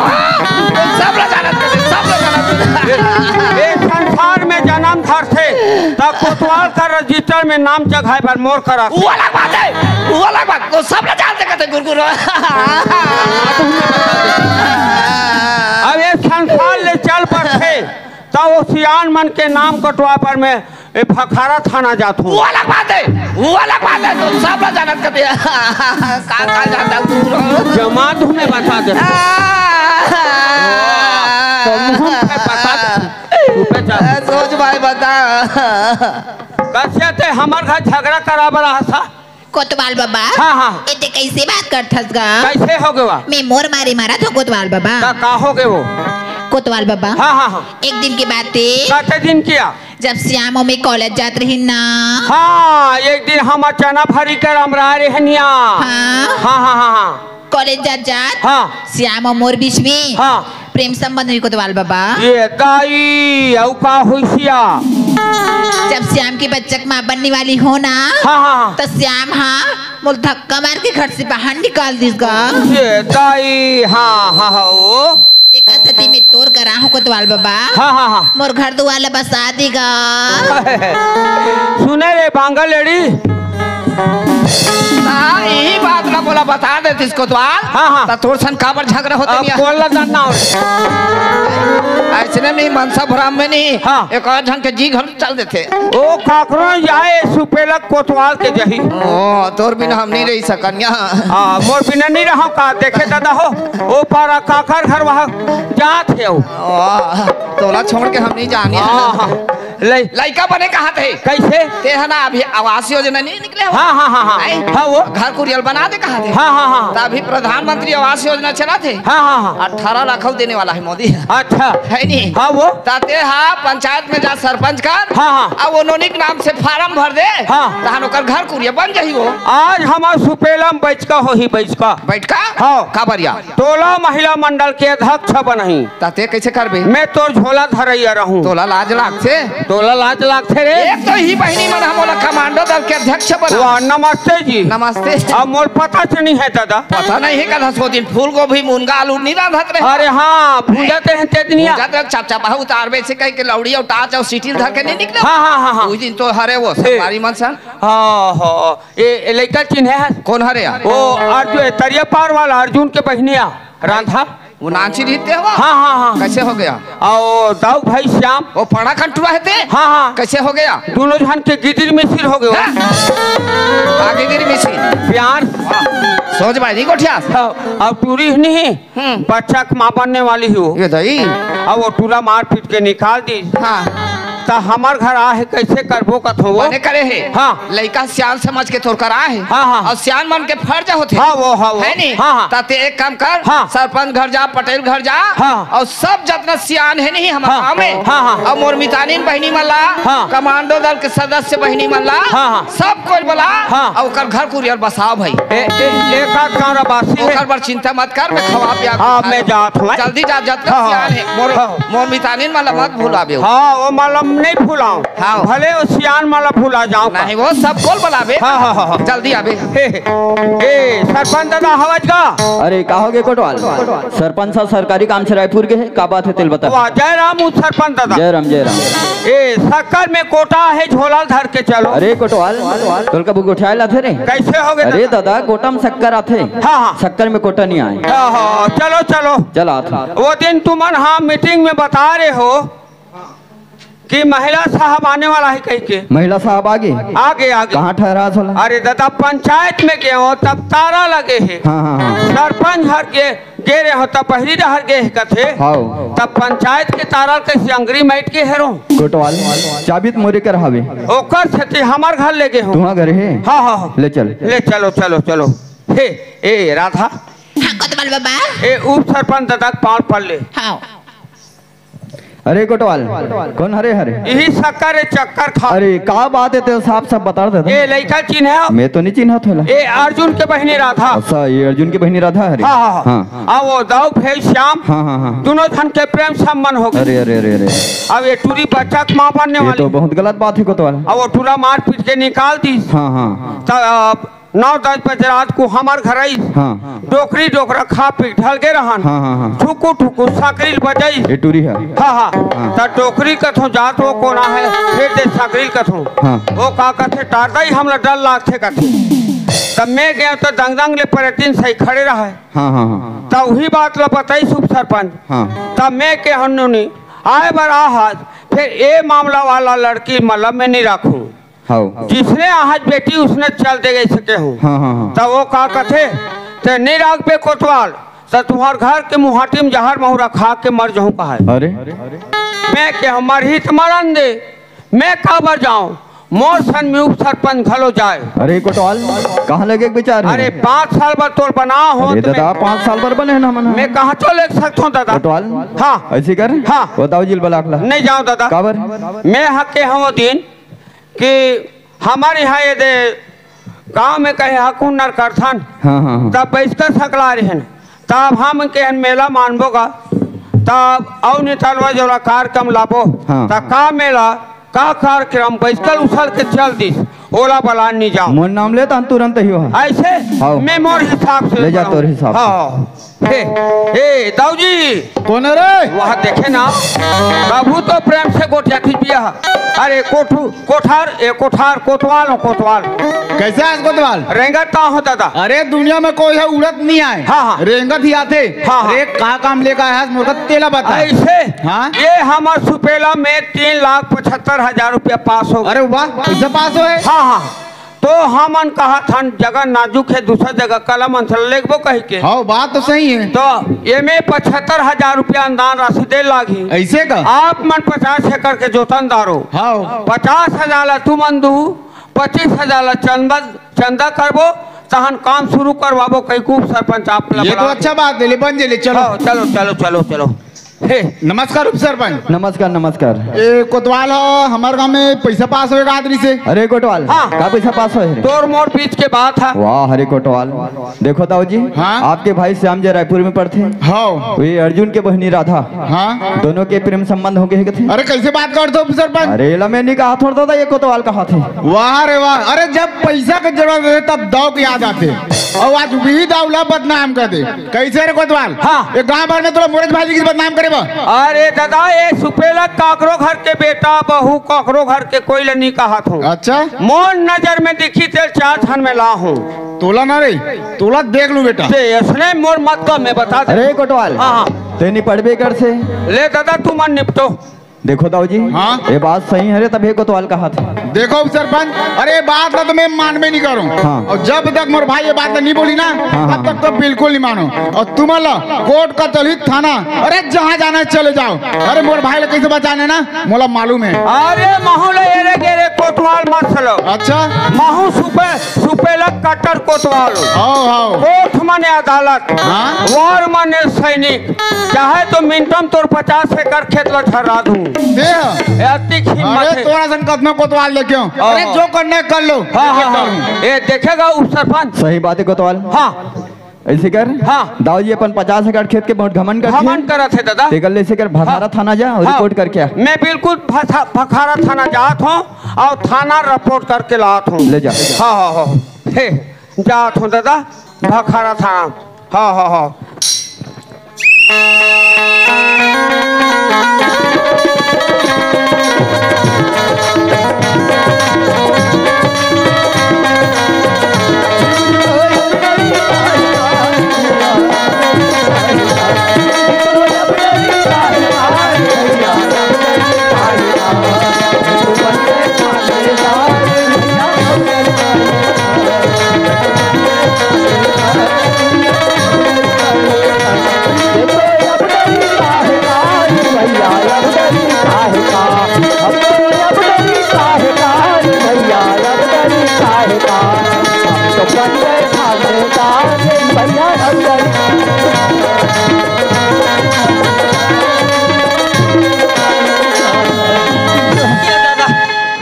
सब ला जानत हे, सब ला जानत हे। ए संसार में जनम धरथे, त कोतवाल का रजिस्टर में नाम जगाए बर मोर करा। वो अलग बात हे, वो अलग बात। तो सब ला जानत हे, घुरघुर। अब ए संसार ले चल पड़थे, त वो सियान मन के नाम कटवा पर मैं ए भखारा थाना जात हूँ। वो अलग बात है, वो अलग बात है, तुम सब लोग जानत कते। का, का जानता तू? जमा तू मैं बता दे। आ, तो मुंह पे बता दे। तू पे जा। आ, सोच भाई बता। कसे ते हमर घर झगड़ा करा बला हसा? कोतवाल बाबा। हाँ, हाँ। ए ते कैसे बात करथस गा? कैसे हो गवा? मैं मोर मारे मारा थो कोतवाल बाबा। का, का हो गए वो? कोतवाल बाबा। हाँ, हाँ, हाँ। एक दिन के बात हे। कते दिन किया? जब श्याम अउ मैं कॉलेज जात रहिन ना। हाँ, एक दिन हम चना भरी कर अमरा रहनिया। हाँ। हाँ, हाँ, हाँ, हाँ। कॉलेज जात जात हाँ। श्याम अउ मोर बीच में हाँ। प्रेम संबंध हुई कोतवाल बाबा। ये दाई, अउ का हुई सिया? जब श्याम के बच्चा के माँ बनने वाली हो ना, हाँ, हाँ, हाँ। तो श्याम हाँ मोल धक्का मार के घर से बाहर निकाल दिस गा। ये दाई, हाँ, हाँ, हाँ, ओ। तेकर सेती मैं तोर करा हूँ कोतवाल बाबा। हाँ, हाँ, हाँ। मोर घर दुआर ला बसा देगा। सुने रे बांगा लेड़ी। हाँ, यही बात ना बोला, बता देतिस कोतवाल। हाँ, हाँ। त तोर सन काबर झगड़ा होते अब नहीं? बोल ला ना। ऐसने नहीं, मनसा भराम में नहीं। हाँ। एक आध झन के जी घर चल देते। ओ काकरो जाए सुपेला कोतवाल के जही। ओ, तोर बिना हम नहीं रही सकन यहाँ। हाँ, मोर बिना नहीं रहो का? देखे दादा हो, ओ पारा काकर घर वहाँ जात हे ओ। ओ, तोला छोड़ के हम नहीं जान हाँ, हाँ। ले। लइका बने कहा थे? कैसे? ते है ना, अभी आवास योजना नहीं निकले हो? हाँ, हाँ, हाँ, हाँ। नहीं? हाँ, वो। घर कुरियल बना दे कहा थे? हाँ, हाँ, हाँ। त अभी प्रधानमंत्री आवास योजना चला थे? हाँ, हाँ, हाँ। अठारह लाख देने वाला है मोदी। अच्छा। है नहीं? हाँ, वो। त ते हा पंचायत में जा, सरपंच कर। हाँ, हाँ। अब वो नोनी के नाम से फार्म भर दे। हाँ। तहन ओकर घर कुरिया बन जाही वो। आज हमार सुपेलम बैठका होही, बैठका। बैठका? हाँ। का बरिया? टोला महिला मंडल के अध्यक्ष बनही। त ते कैसे करबे? मैं तोर झोला धरैया रहूं। तोला लाज लागथे? तोला लाज लागथे रे? एक तो ही बहिनी मन हमोला कमांडो दल के अध्यक्ष बना। वाह, नमस्ते जी। नमस्ते। अब मोर पता च नहीं है दादा। पता नहीं है कदा सो दिन फूल गोभी, मुनगा, आलू नहीं रांधत रहे। अरे हाँ, भूंजत हैं तेदनिया। भूंजत रहे, चाचा बहुत आरबे से कह के लौड़ी और टाच और सीटिल धर के नहीं निकले। हाँ, हाँ, हाँ, हाँ। उस दिन तो हरे वो ए। सरकारी मन सन। हाँ, हाँ। ए, ए लइका चिन्हे है? कौन हरे यार? वो अर्जुन, तरिया पार वाला अर्जुन के बहिनिया, रांधा। वो नाची रहिते हो? हाँ, हाँ, हाँ। कैसे हो गया? और दाऊ भाई श्याम। वो पड़ा कंटुआ है ते? हाँ, हाँ। कैसे हो गया? दोनों झन के गिदिर मिसिर हो गए। हाँ? का गिदिर मिसिर? प्यार। वाह। सोच भाई, नहीं गोठिया? हाँ, अब टूरी नहीं। हम्म। बच्चा के माँ बनने वाली हो। ये दई। अब वो टूरा मार पीट के निकाल दी। हाँ। त हमर घर आ हे, कैसे करबो कथो वो? बने करे हे। हाँ। लइका सियान समझ के तोर कर आ हे। हाँ, हाँ। और सियान मन के फर्ज होथे। हाँ, वो, हाँ, वो। है नी? हाँ, हाँ। त ते एक काम कर, हाँ। सरपंच घर जा, पटेल घर जा, हाँ। और सब जतना सियान हे नहीं हमर हाँ। गाँव में, हाँ, हाँ। और मोर मितानिन बहिनी मन ला, हाँ। कमांडो दल के सदस्य बहिनी मन ला, हाँ, हाँ। सब कोई बोला, हाँ। और ओकर घर कुरियर बसाओ भाई। ए, ए, एक आध गाँव ला बासी हे। ओकर बर चिंता मत कर, मैं खवा पिया के हाँ, खा मैं लूँ। जात हूँ, भाई। जल्दी जा, जतना हाँ, हाँ। सियान हे। मोर, हाँ। मोर मितानिन मन ला मत भुलाबे। हाँ, वो मन ला नहीं भुलाऊं। हाँ। भले वो सियान मन ला भुला जाऊं। नहीं, वो सब बोल बुलाबे। हाँ, हाँ, हाँ, हाँ। जल्दी आबे। हे, हे। ए, सरपंच दादा, हवज का? अरे, का हो गे कोटवाल? सरपंच साहब सरकारी काम से रायपुर गे हे, का बात हे, तेल बता। वाह, जय राम, उस सरपंच दादा। जय राम, जय राम। ए, शक्कर में कोटा हे, झोला धर के चलो। अरे कोटवाल, तोल कभू गोठियाए लाथे रे? कैसे हो गे अरे दादा? दादा, कोटा में शक्कर आथे। हाँ, हाँ। शक्कर में कोटा नहीं आए। हाँ, हाँ, चलो, चलो। चल आथे। वो दिन तुमन हाँ मीटिंग में बता रहे हो कि महिला साहब आने वाला है कह के। महिला साहब आगे? आगे, आगे। कहाँ ठहरा सोला? अरे दादा, पंचायत में गए हो तब तारा लगे है। हाँ, हाँ, हाँ। सरपंच हर के गे रहे हो, तब पहिली डहर गे हे कथे। हाव। तब पंचायत के तारा ल कइसे अंगरी माइट के हेरो? कोटवाल, चाबी त मोरे कर हावे। ओकर सेती हमर घर ले गे हो। तुहा घर हे? हाँ, हाँ, हाँ। ले चल। ले चलो, चलो, चलो। हे, ए, राधा। हाँ, कोतवाल बाबा। ए, उप सरपंच दादा के पाँव पड़ ले। हाँ। अरे कोटवाल, कौन हरे हरे? यही शक्कर ए, चक्कर खा। अरे, का बात हे, ते साफ साफ बता दे। ए, लइका चिन्हे? मैं तो नहीं चिन्हत होला। ए, अर्जुन के बहिनी राधा। अच्छा, ये अर्जुन की बहिनी राधा हरे? हाँ, हाँ, हाँ। हाँ। अब वो दाऊ भाई श्याम, हाँ, हाँ, हाँ। दोनों झन के प्रेम संबंध हो गए। अरे, अरे, अरे, अरे। अब ये टूरी बच्चा के माँ बनने ये वाली। तो बहुत गलत बात है कोतवाल। अब वो टूरा मार पीट के निकाल दी। हाँ, हाँ। तब नौ दस बजे रात को हमर घर आई। हाँ। डोकरी डोकरा खा पी ढल गे रहन। हाँ, हाँ, हाँ। ठुकु ठुकु सकरी ल बजाई। ए टूरी है। हाँ, हाँ। हाँ। त डोकरी कथों जात वो कोना है, फिर दे सकरी ल कथों। हाँ। वो का कथे, "टार दाई, हमला डर लागथे," कथे। त मैं गया तो दंग दंग ले परेटिन सही खड़े रहा है। हाँ, हाँ, हाँ। त वही बात ला बताई सुप सरपंच। हाँ। त मैं के हन्नूनी आए बर आहत, फेर ए मामला वाला लड़की मतलब में नहीं रखूं। हव। जिसने आहत बेटी उसने चल दे गई सके हूं। हाँ, हाँ, हाँ। तब वो का कथे, "ते नहीं राखबे कोतवाल, त तुम्हार घर के मुहाटी में जहर महुरा खा के मर जाऊं कहा है।" अरे। मैं के मरही त मरन दे, मैं काबर जाऊं? मोर सन में उप सरपंच घलो जाए। अरे कोटवाल, कहाँ लगे के विचार है? अरे, पाँच साल बर तोर बना हो अरे तो दादा, मैं पाँच साल बर बने हैं ना मन। मैं कहाँ तो ले सकता हूँ दादा? कोटवाल, हाँ। ऐसी कर। हाँ। बताओ जिल बलाक ला। नहीं जाओ दादा। काबर? मैं हके हूँ वो दिन कि हमारे यहाँ ये दे गांव में कहे हकुन नर करथन। हाँ, हाँ, हाँ। तब बैसकर सकला रहे हैं। तब हम के मेला मानबो गा, तब अउ नितलवा जोला कार्यक्रम लाबो। हाँ। त का मेला, का कार्यक्रम बैसल उसल के चल दिस, ओला बलान नहीं जाओ। मोर नाम ले तहन तुरंत ही हो। ऐसे हाँ। मैं मोर हिसाब से ले जा, तोर हिसाब से। हाँ। हे, हे, दाऊजी। कौन है रे? वह देखे ना, प्रभु तो प्रेम से गोटिया खींच दिया। अरे कोठू, कोठार, ए, कोठार, कोतवाल हो, कोतवाल। कैसे आज कोतवाल? रेंगत का हो दादा? अरे, दुनिया में कोई है, उड़त नहीं आए। हाँ, हाँ। रेंगत ही आते। हाँ, हाँ। अरे, का काम लेकर आया है, मुर्गा तेला बता। ऐसे? हाँ? ये हमार सुपेला में तीन लाख पचहत्तर हजार रुपया पास हो गया। अरे वाह, पैसा पास हो है? हाँ, हाँ। तो हमन कहा था, जगह नाजुक है, दूसरा जगह कला मंथन लेगबो कह के। हाँ, बात तो सही है। तो ये में पचहत्तर हजार रुपया अनुदान राशि दे लागी। ऐसे का? आप मन पचास एकड़ के जोतन दारो। हाँ। पचास हजार ला तुमन दू, पच्चीस हजार ला चंदा, चंदा करबो, तहन काम शुरू करवाबो, कई को उप सरपंच आप ला ये तो बला अच्छा बात है, ले बन जे ले, चलो। हाँ, चलो, चलो, चलो, चलो। हे। नमस्कार उप सरपंच। नमस्कार, नमस्कार। ए, कोतवाल हो, हमार गांव में पैसा पास होएगा आदमी से। अरे कोतवाल, हाँ। का पैसा पास होए रे? तोर मोर बीच के बात है। वाह, हरे कोतवाल। देखो दाऊ जी, हाँ? आपके भाई श्याम जी रायपुर में पढ़ते हैं। हाँ। वे अर्जुन के बहिनी राधा। हाँ। दोनों के प्रेम संबंध हो गए कथे। अरे कैसे बात करते हो सरपंच? अरे एला मैं नहीं कहा थोड़ा दादा, ये कोतवाल कहा थे। वाह रे वाह, अरे जब पैसा के जरूरत है तब दाऊ के याद आते, और आज वही दाऊ ला बदनाम कर दे। कैसे रे कोतवाल? हाँ। ये गांव भर में तोला मोरेज भाई जी की बदनाम करे बा। अरे दादा, ये सुपेला काकरो घर के बेटा बहू काकरो घर के कोई ला नहीं कहा थो। अच्छा। मोर नजर में दिखी ते चार थान में ला हूँ। तोला ना रे, तोला देख लू बेटा। ते इसने मोर मत का मैं बता दे। अरे कोटवाल, हाँ, हाँ। ते निपटबे कर से। ले दादा, तू मन निपटो। देखो दाऊ जी, हाँ? ये बात सही है रे, तब ये कोतवाल कहा था। देखो सरपंच, अरे ये बात ना तो मैं मानबे नहीं करूँ। हाँ। और जब तक मोर भाई ये बात नहीं बोली ना, हाँ, तब हाँ। तक तो बिल्कुल नहीं मानो। और तुम ला कोर्ट का चलित थाना, अरे जहाँ जाना है चले जाओ। अरे मोर भाई ला कैसे बचाने ना, मोला मालूम है। अरे महू ला एरे गेरे कोतवाल मत चलो। अच्छा। महू सुपे, सुपेला कट्टर कोतवाल। हाँ, हाँ। कोर्ट माने अदालत। हाँ। वार माने सैनिक। चाहे तो मिनटम तोर पचास एकड़ खेत ला छर्रा दूं। दे। ए, अति हिम्मत अरे है। तोरा सन कतना कोतवाल लेके हो। हाँ, अरे हाँ। जो करना है कर लो। हाँ, हाँ, हाँ। ए, देखेगा उप सरपंच। सही बात है कोतवाल। हाँ। ऐसे कर। हाँ। दाऊ जी अपन पचास एकड़ खेत के बहुत घमंड करथे। घमंड करत है दादा। तेकर ले से कर भखारा हाँ। थाना जा और हाँ। रिपोर्ट करके आ। मैं बिल्कुल भसा-, भखारा थाना जात हूँ और थाना रिपोर्ट करके लात हूँ। ले जा। हाँ, हाँ, हाँ। हे, जात हूँ दादा, भखारा थाना। हाँ, हाँ, हाँ।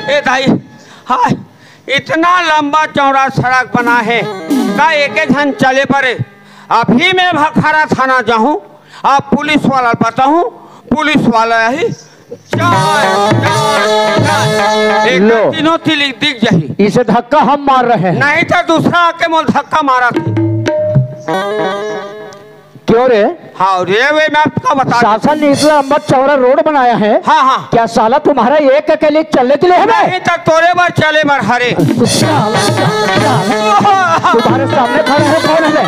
ए दाई, हाय, इतना लंबा चौड़ा सड़क बना है, का एके झन चले परे? अभी मैं भखारा थाना जाहूँ, अब पुलिस वाला बताहूँ, पुलिस वाला ही चाय, चाय, चाय। एक लो। तीनों तिली दिख जाही। इसे धक्का हम मार रहे हैं। नहीं तो दूसरा आके मोल धक्का मारा थी। क्यों रे? हाँ रे, वे मैं आपको बता दूं। शासन ने इतना लंबा चौड़ा रोड बनाया है। हाँ, हाँ। क्या साला तुम्हारा एक के लिए चलने के लिए है बे? नहीं तो तोरे बर चले बर हरे। तुम्हारे सामने खड़ा है कौन है बे?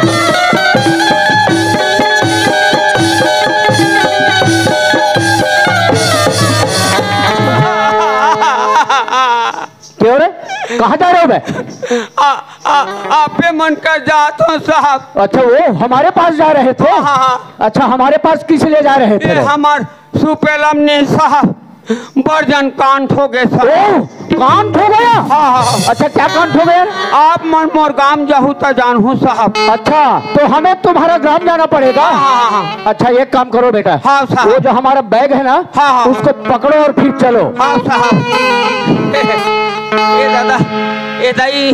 क्यों रे, कहाँ जा रहे हो बे? आ, आ, आपे मन का जात हो साहब। अच्छा, वो हमारे पास जा रहे थे? हाँ, हाँ, हाँ। अच्छा, हमारे पास किस लिए जा रहे थे ये रे? हमार सुपेलम ने साहब, बड़ जन कांड हो गए साहब। ओ, कांड हो गया? हाँ, हाँ, हाँ। अच्छा, क्या कांड हो गया रे? आप मन मोर गांव जाहू त जानहू साहब। अच्छा, तो हमें तुम्हारा ग्राम जाना पड़ेगा? हाँ, हाँ, हाँ, हाँ। अच्छा, एक काम करो बेटा। हाँ, साहब। वो जो हमारा बैग है ना, हाँ, हाँ, हाँ। उसको पकड़ो और फिर चलो। हाँ, साहब। ए दादा, ए दाई,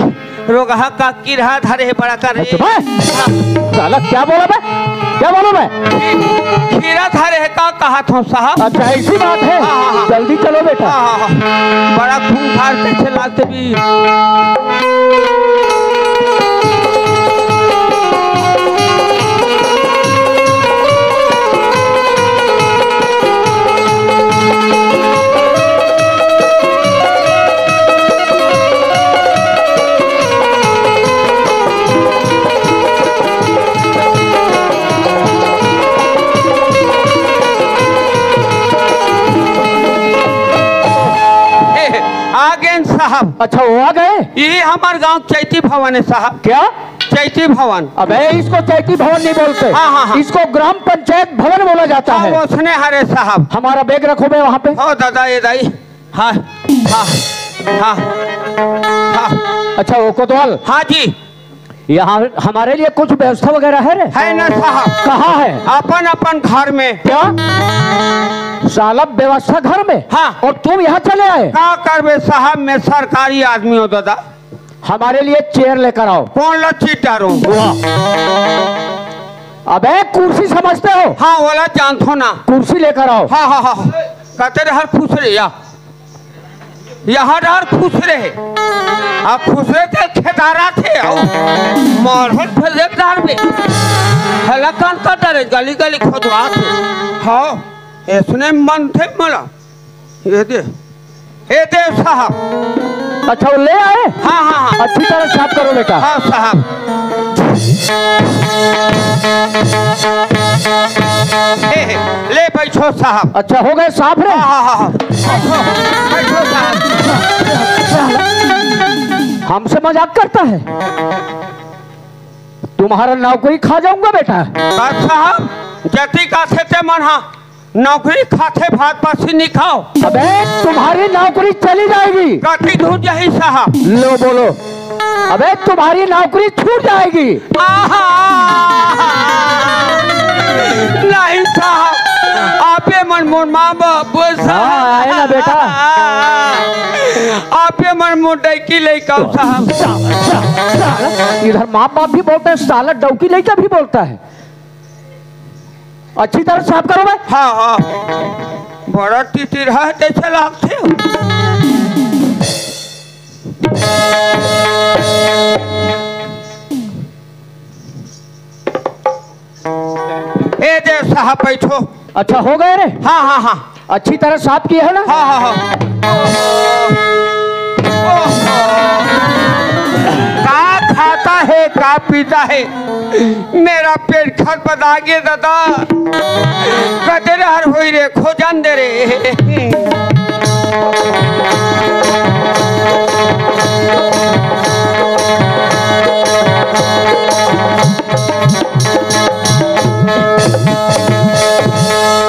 रोगहा का किरहा धरे हे बड़ा कर रे। अच्छा, बस। हाँ। साला क्या बोला बे? क्या बोला बे? खीरा धरे हे का कहा था साहब? अच्छा, ऐसी बात है। हाँ, हाँ, हाँ। जल्दी चलो बेटा। हाँ, हाँ, हाँ। बड़ा खूंखार कैसे लागथे भी। ए, आ गए साहब। अच्छा, वो आ गए? ये हमारे गांव चैती भवन है साहब। क्या? चैती भवन। अबे, इसको चैती भवन नहीं बोलते। हाँ, हाँ, हाँ। इसको ग्राम पंचायत भवन बोला जाता हाँ, है। वो सुने हरे साहब। हमारा बैग रखो बे वहाँ पे। ओ दादा, ये दाई। हाँ, हाँ, हाँ, हाँ। अच्छा, वो कोतवाल। हाँ जी। यहाँ हमारे लिए कुछ व्यवस्था वगैरह है रे? है ना साहब। कहाँ है? अपन अपन घर में। क्या? साला, व्यवस्था घर में? हाँ। और तुम यहाँ चले आए? का करबे साहब, मैं सरकारी आदमी हूँ दादा। हमारे लिए चेयर लेकर आओ। कौन ला चीट डारूं? वाह। अबे, कुर्सी समझते हो? हाँ, वाला जानथो ना। कुर्सी लेकर आओ। हाँ, हाँ, हाँ। कहते रहे हर खुश रे या। यहाँ डर खुश रहे। आ खुश रहे ते खेदारा थे। आओ। मारहट भले डर में। हला कान का डरे, गली गली खोदवा थे। हाँ, इसने मन थे मला। ये दे, ये दे साहब। अच्छा, वो ले आए? हाँ, हाँ, हाँ। अच्छी तरह साफ करो बेटा। हाँ साहब। ए, ले बैठो साहब। अच्छा, हो गए साफ रे? हाँ, हाँ, हाँ, हाँ। बैठो, बैठो साहब। हमसे मजाक करता है? तुम्हारा नौकरी खा जाऊंगा बेटा। बस साहब, जति का थे ते मन हा। नौकरी खाथे भात पासी नहीं खाओ। अबे, तुम्हारी नौकरी चली जाएगी। कति दूर जाही साहब? लो बोलो। अबे, तुम्हारी नौकरी छूट जाएगी। आहा! नहीं साहब, आपे मन मोर माँ बाप बोल साहब। हाँ, आए ना बेटा। आपे मन मोर डौकी लइका साहब। इधर माँ बाप भी बोलते हैं, साला डौकी लइका भी बोलता है। अच्छी तरह साफ करो बे। हाँ, हाँ। बड़ा टिटिर है, जैसे लागथे। ए दे साहब, बैठो। अच्छा, हो गए रे? हाँ, हाँ, हाँ। अच्छी तरह साफ किया है ना? हाँ, हाँ, हाँ। का खाता है, का पीता है, मेरा पेट खरबदा गे दादा। कते रहर होई रे, खोजन दे रे।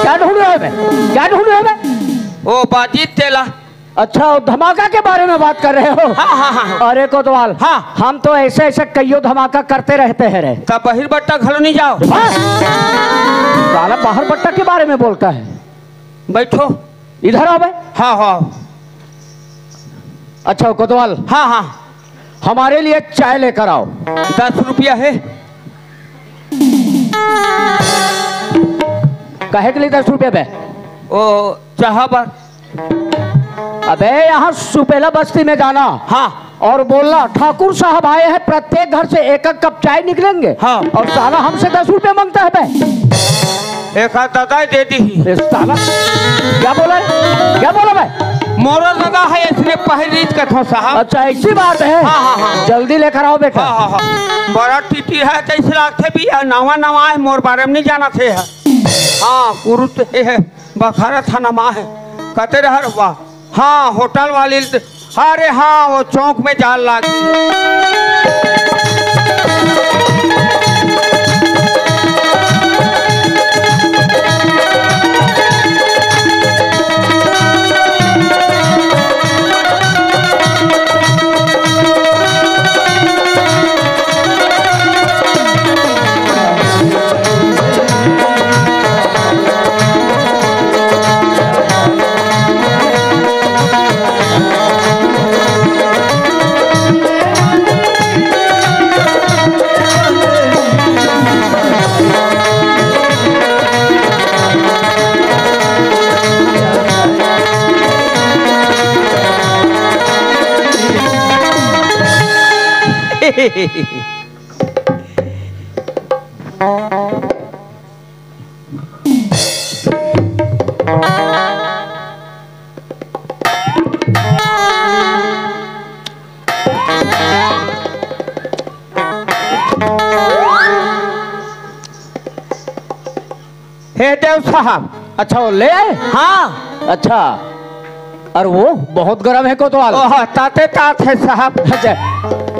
क्या ढूंढ रहे हो बे? क्या ढूंढ रहे हो बे? ओ बाजी तेला। अच्छा, वो धमाका के बारे में बात कर रहे हो? हाँ, हाँ, हाँ, हाँ। अरे कोतवाल, हाँ। हम तो ऐसे ऐसे कईयो धमाका करते रहते हैं रे। तब बहिर बट्टा घलो नहीं जाओ। बस। साला बाहर बट्टा के बारे में बोलता है। बैठो। इधर आओ बे। हाँ, हाँ। अच्छा कोतवाल, हाँ, हाँ। हमारे लिए चाय लेकर आओ। दस रुपया है। कहे के लिए दस रुपया बे? ओ, चाह बर। अबे, यहाँ सुपेला बस्ती में जाना। हाँ। और बोलना, "ठाकुर साहब आए हैं, प्रत्येक घर से एक एक कप चाय निकलेंगे।" हाँ। और साला हमसे दस रुपये मांगता है बे। एक हाथ दादा दे दी। ए, साला, क्या बोला है? क्या बोला बे? मोरो दादा है, इसने पहली कथा साहब। अच्छा, ऐसी बात है। हाँ, हाँ, हाँ। जल्दी लेकर आओ बेटा। हाँ, हाँ, हाँ। बड़ा टीटी है, जैसे लागथे भी है, नवा नवा है, मोर बारे में नहीं जाना थे है। हाँ, कुरुत है, बखारा थाना मा है। कते रहर हुआ? हाँ, होटल वाली अरे हाँ, वो चौक में जाल लाग गे। हे देव साहब। अच्छा, वो ले आए? हाँ। अच्छा, और वो बहुत गर्म है कोतवाल। ओह, ताते तात है साहब। अच्छा,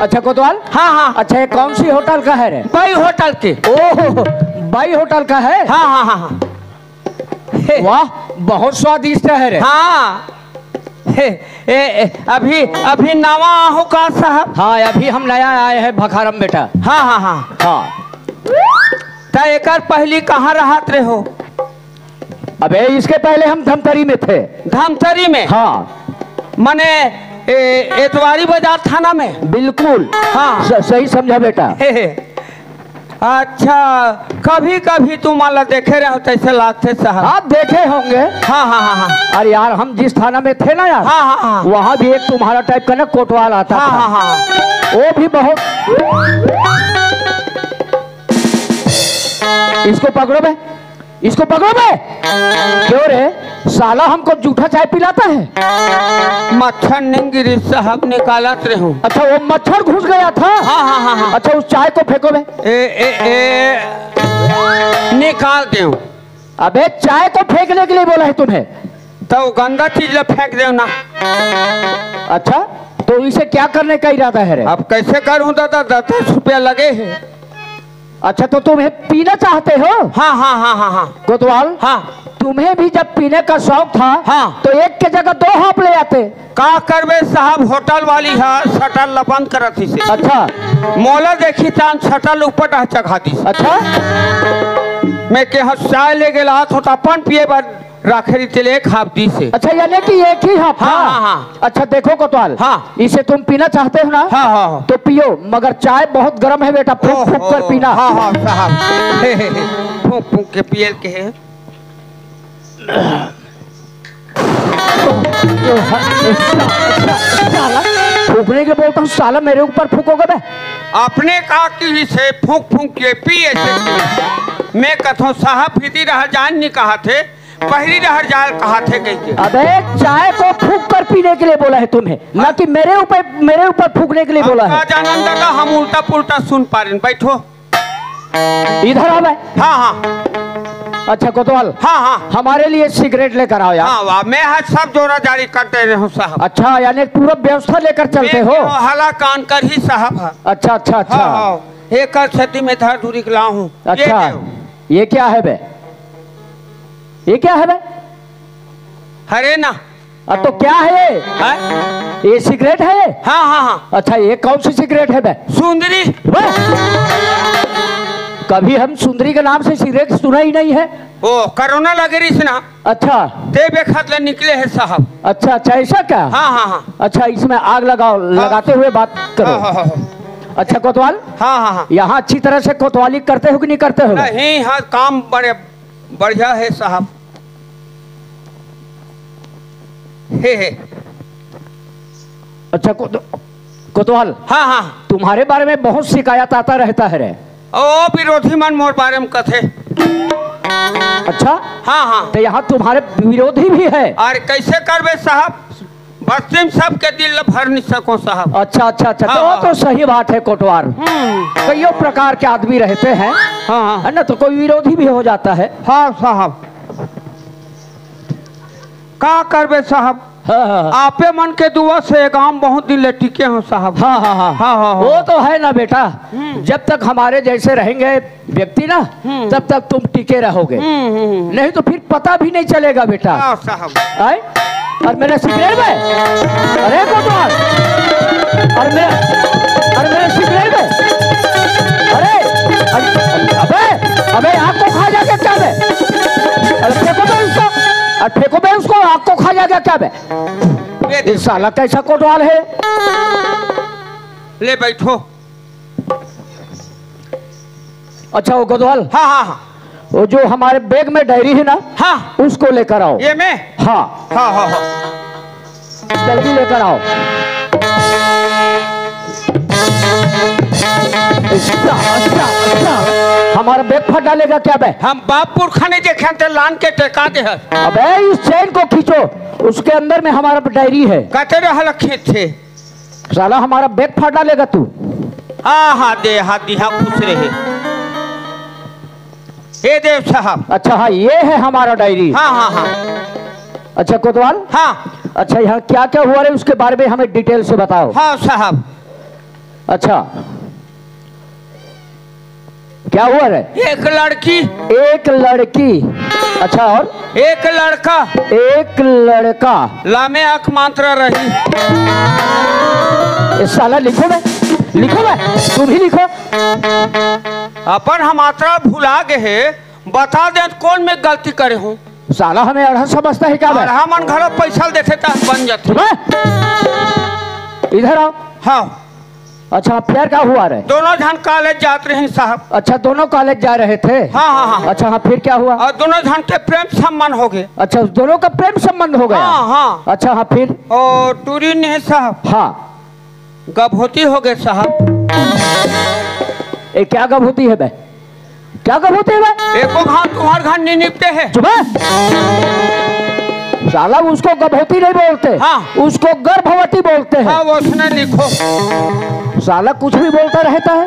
अच्छा कोतवाल। हाँ, हाँ। अच्छा, ये कौन सी होटल का है रे? बाई होटल की। ओह, बाई होटल का है? हाँ, हाँ, हाँ, हाँ। हे। वाह, बहुत स्वादिष्ट है रे। हाँ। हे, ए, ए, अभी, अभी नवा आहू का साहब? हाँ, अभी हम नया आए हैं भखारम बेटा। हाँ, हाँ, हाँ। हाँ। त एकर पहली कहाँ रहत रहे हो? अबे, इसके पहले हम धमतरी में थे। धमतरी में? हाँ। मने, ए, एतवारी बाजार थाना में? बिल्कुल। हाँ। स-, सही समझा बेटा। हे, हे। अच्छा, कभी-कभी तुम ला देखे रहो, तैसे लागथे साहब। आप देखे होंगे। हाँ, हाँ, हाँ, हाँ। अरे यार, हम जिस थाना में थे ना यार, हाँ, हाँ, हाँ। वहाँ भी एक तुम्हारा टाइप का ना कोतवाल आता हाँ, था। हाँ, हाँ। वो भी बहुत। इसको पकड़ो बे, इसको पकड़ो बे। क्यों रे, साला हमको जूठा चाय पिलाता है? मच्छर नहीं गिरी साहब, निकालत रहे हूँ। अच्छा, वो मच्छर घुस गया था? हाँ, हाँ, हाँ, हाँ। अच्छा, उस चाय को फेंको बे। ए, ए, ए, निकाल दे। अबे, चाय को फेंकने के लिए बोला है तुम्हें। तो गंदा चीज ला फेंक दे ना। अच्छा, तो इसे क्या करने का इरादा है रे? अब कैसे करूं दादा, दस दस रुपया लगे है। अच्छा, तो तुम ये पीना चाहते हो? हाँ, हाँ, हाँ, हाँ, हाँ। कोतवाल, हाँ। तुम्हें भी जब पीने का शौक था, हाँ। तो एक के जगह दो हाफ ले आते। का करबे साहब, होटल वाली हा शटर ला बंद करत हिसे। अच्छा। मोला देखी तान शटर ऊपर डहा चघा दिस। अच्छा। मैं के हा चाय ले गेला, तो अपन पिए बर राखे रहिते ले एक हाफ दिस हे। अच्छा, यानी कि एक ही हाफ हाँ, था? हाँ, हाँ। अच्छा, देखो कोतवाल, हाँ। इसे तुम पीना चाहते हो ना? हाँ, हाँ, हाँ। तो पियो, मगर चाय बहुत गर्म है बेटा, फूंक, ओहो, फूंक कर पीना। हाँ, हाँ, साहब। हे, हे, हे, फूंक, फूंक के पियल के है। साला, फूंकने के बोलता हूँ, साला मेरे ऊपर फूंकोगे बे? अपने का किहिसे फूंक फूंक के पिए से। मैं कथों साहब भीतरी डहर जान नहीं कहा थे, बहरी डहर जाए कहा थे कह के। अबे, चाय को फूंक कर पीने के लिए बोला है तुम्हें, ना कि मेरे ऊपर, मेरे ऊपर फूंकने के लिए बोला है। का जानन दादा, हम उल्टा पुल्टा सुन पा रहे हैं। बैठो। इधर आ बे। हाँ, हाँ। अच्छा कोतवाल। हाँ, हाँ। हमारे लिए सिगरेट लेकर आओ यार। हाँ, वाह, मैं आज सब जोड़ा जारी कर दे रहे हूँ साहब। अच्छा, यानी पूरा व्यवस्था लेकर चलते हो? हला कान कर ही साहब है। अच्छा, अच्छा, अच्छा। हाँ, हाँ। एक कर छती में धर दूरी के लाऊं हूँ। अच्छा, ये क्या है बे? ये क्या है बे? हरे ना। आ, तो क्या है ये? हैं? ये सिगरेट है ये? हाँ, हाँ, हाँ। अच्छा, ये कौन सी सिगरेट है बे? सुंदरी। बे! कभी हम सुंदरी के नाम से सिगरेट सुना ही नहीं है। ओ, कोरोना लगे रही ना। अच्छा। ते बेखत ले निकले है साहब। अच्छा, अच्छा, ऐसा क्या? हाँ, हाँ, हाँ। अच्छा, इसमें आग लगाओ, हाँ। लगाते हुए बात करो। हाँ, हाँ, हाँ, हाँ। अच्छा कोतवाल, हाँ, हाँ, हाँ। यहाँ अच्छी तरह से कोतवाली करते हो कि नहीं करते हो? नहीं, हाँ, काम बड़े बढ़िया है साहब। हे, हे। अच्छा को-, कोतवाल। हाँ, हाँ। तुम्हारे बारे में बहुत शिकायत आता रहता है रे। ओ, विरोधी मन मोर बारे में कथे। अच्छा? हाँ, हाँ। तो यहाँ तुम्हारे विरोधी भी है? अरे कैसे करबे साहब, बस्ती में सबके दिल ल भर नहीं सको साहब। अच्छा, अच्छा, अच्छा। हाँ, तो, हाँ। तो सही बात है कोटवार। हम्म। कईयों प्रकार के आदमी रहते हैं, हाँ, हाँ। है ना, तो कोई विरोधी भी हो जाता है। हाँ साहब, का करबे साहब, हाँ, हाँ, हाँ। आपे मन के दुआ से ये गांव बहुत दिन ले टिके हो साहब। हाँ, हाँ, हाँ। हाँ, हाँ, हाँ। वो तो है ना बेटा, हम्म। जब तक हमारे जैसे रहेंगे व्यक्ति ना, हम्म। तब तक तुम टिके रहोगे। हम्म, हम्म, हम्म। नहीं तो फिर पता भी नहीं चलेगा बेटा। हाँ साहब। आए? और मेरा सिगरेट में, अरे कोतवाल, और मेरा, और मेरा सिगरेट में, अरे, अरे, अबे, अबे, आग को खा जाएगा क्या बे? अरे फेंको बे उसको, अरे फेंको बे उसको, आग को खा जाएगा क्या बे? ये दे। ये साला कैसा कोतवाल है? ले बैठो। अच्छा, वो कोतवाल, हाँ, हाँ, हाँ। वो जो हमारे बैग में डायरी है ना, हाँ। उसको लेकर आओ। ये में? हाँ। हाँ, हाँ, हाँ। जल्दी लेकर आओ। अच्छा, अच्छा, अच्छा। हमारा बैग फट डालेगा क्या बे? हम बाप पुरखा नहीं देखे थे, लान के टेका दे है। अबे, इस चेन को खींचो, उसके अंदर में हमारा डायरी है। कहते रहे खींच थे। साला हमारा बैग फाड़ डालेगा तू। हाँ, हाँ, दे, हाँ, दिहा, खुश रहे। हे देव साहब। अच्छा, हाँ, ये है हमारा डायरी। हाँ, हाँ, हाँ। अच्छा कोतवाल। हाँ। अच्छा, यहाँ क्या क्या हुआ रे, उसके बारे में हमें डिटेल से बताओ। हाँ साहब। अच्छा, क्या हुआ रे? एक लड़की। एक लड़की। अच्छा, और? एक लड़का। एक लड़का। लामे अक मात्रा रही। ए साला, लिखो बे, लिखो बे, तुम ही लिखो। अपन हम मात्रा भुला गए हे, बता दे कौन में गलती करे हूँ। साला हमें अड़हा समझता है क्या बे? अड़हा मन घर पैसा देते त बन जाते। सुबह इधर आओ। हाँ। अच्छा, हाँ, फिर क्या हुआ रे? दोनों झन कॉलेज जात रहे साहब। अच्छा, दोनों कॉलेज जा रहे थे? हाँ, हाँ, हाँ। अच्छा, हाँ, फिर क्या हुआ? और दोनों झन के प्रेम संबंध हो गए। अच्छा, उस दोनों का प्रेम संबंध हो गया? हाँ, हाँ। अच्छा, हाँ, फिर? और टूरी नहीं साहब। हाँ। गभूती हो गए साहब। ए, क्या गभूती है बे? क्या गभूती है बे? एको घाव तुम्हार घर नहीं निपटे है। चुप है। साला, उसको गभूती नहीं बोलते। हाँ। उसको गर्भवती बोलते हैं। हाँ, वो उसने लिखो। साला कुछ भी बोलता रहता है।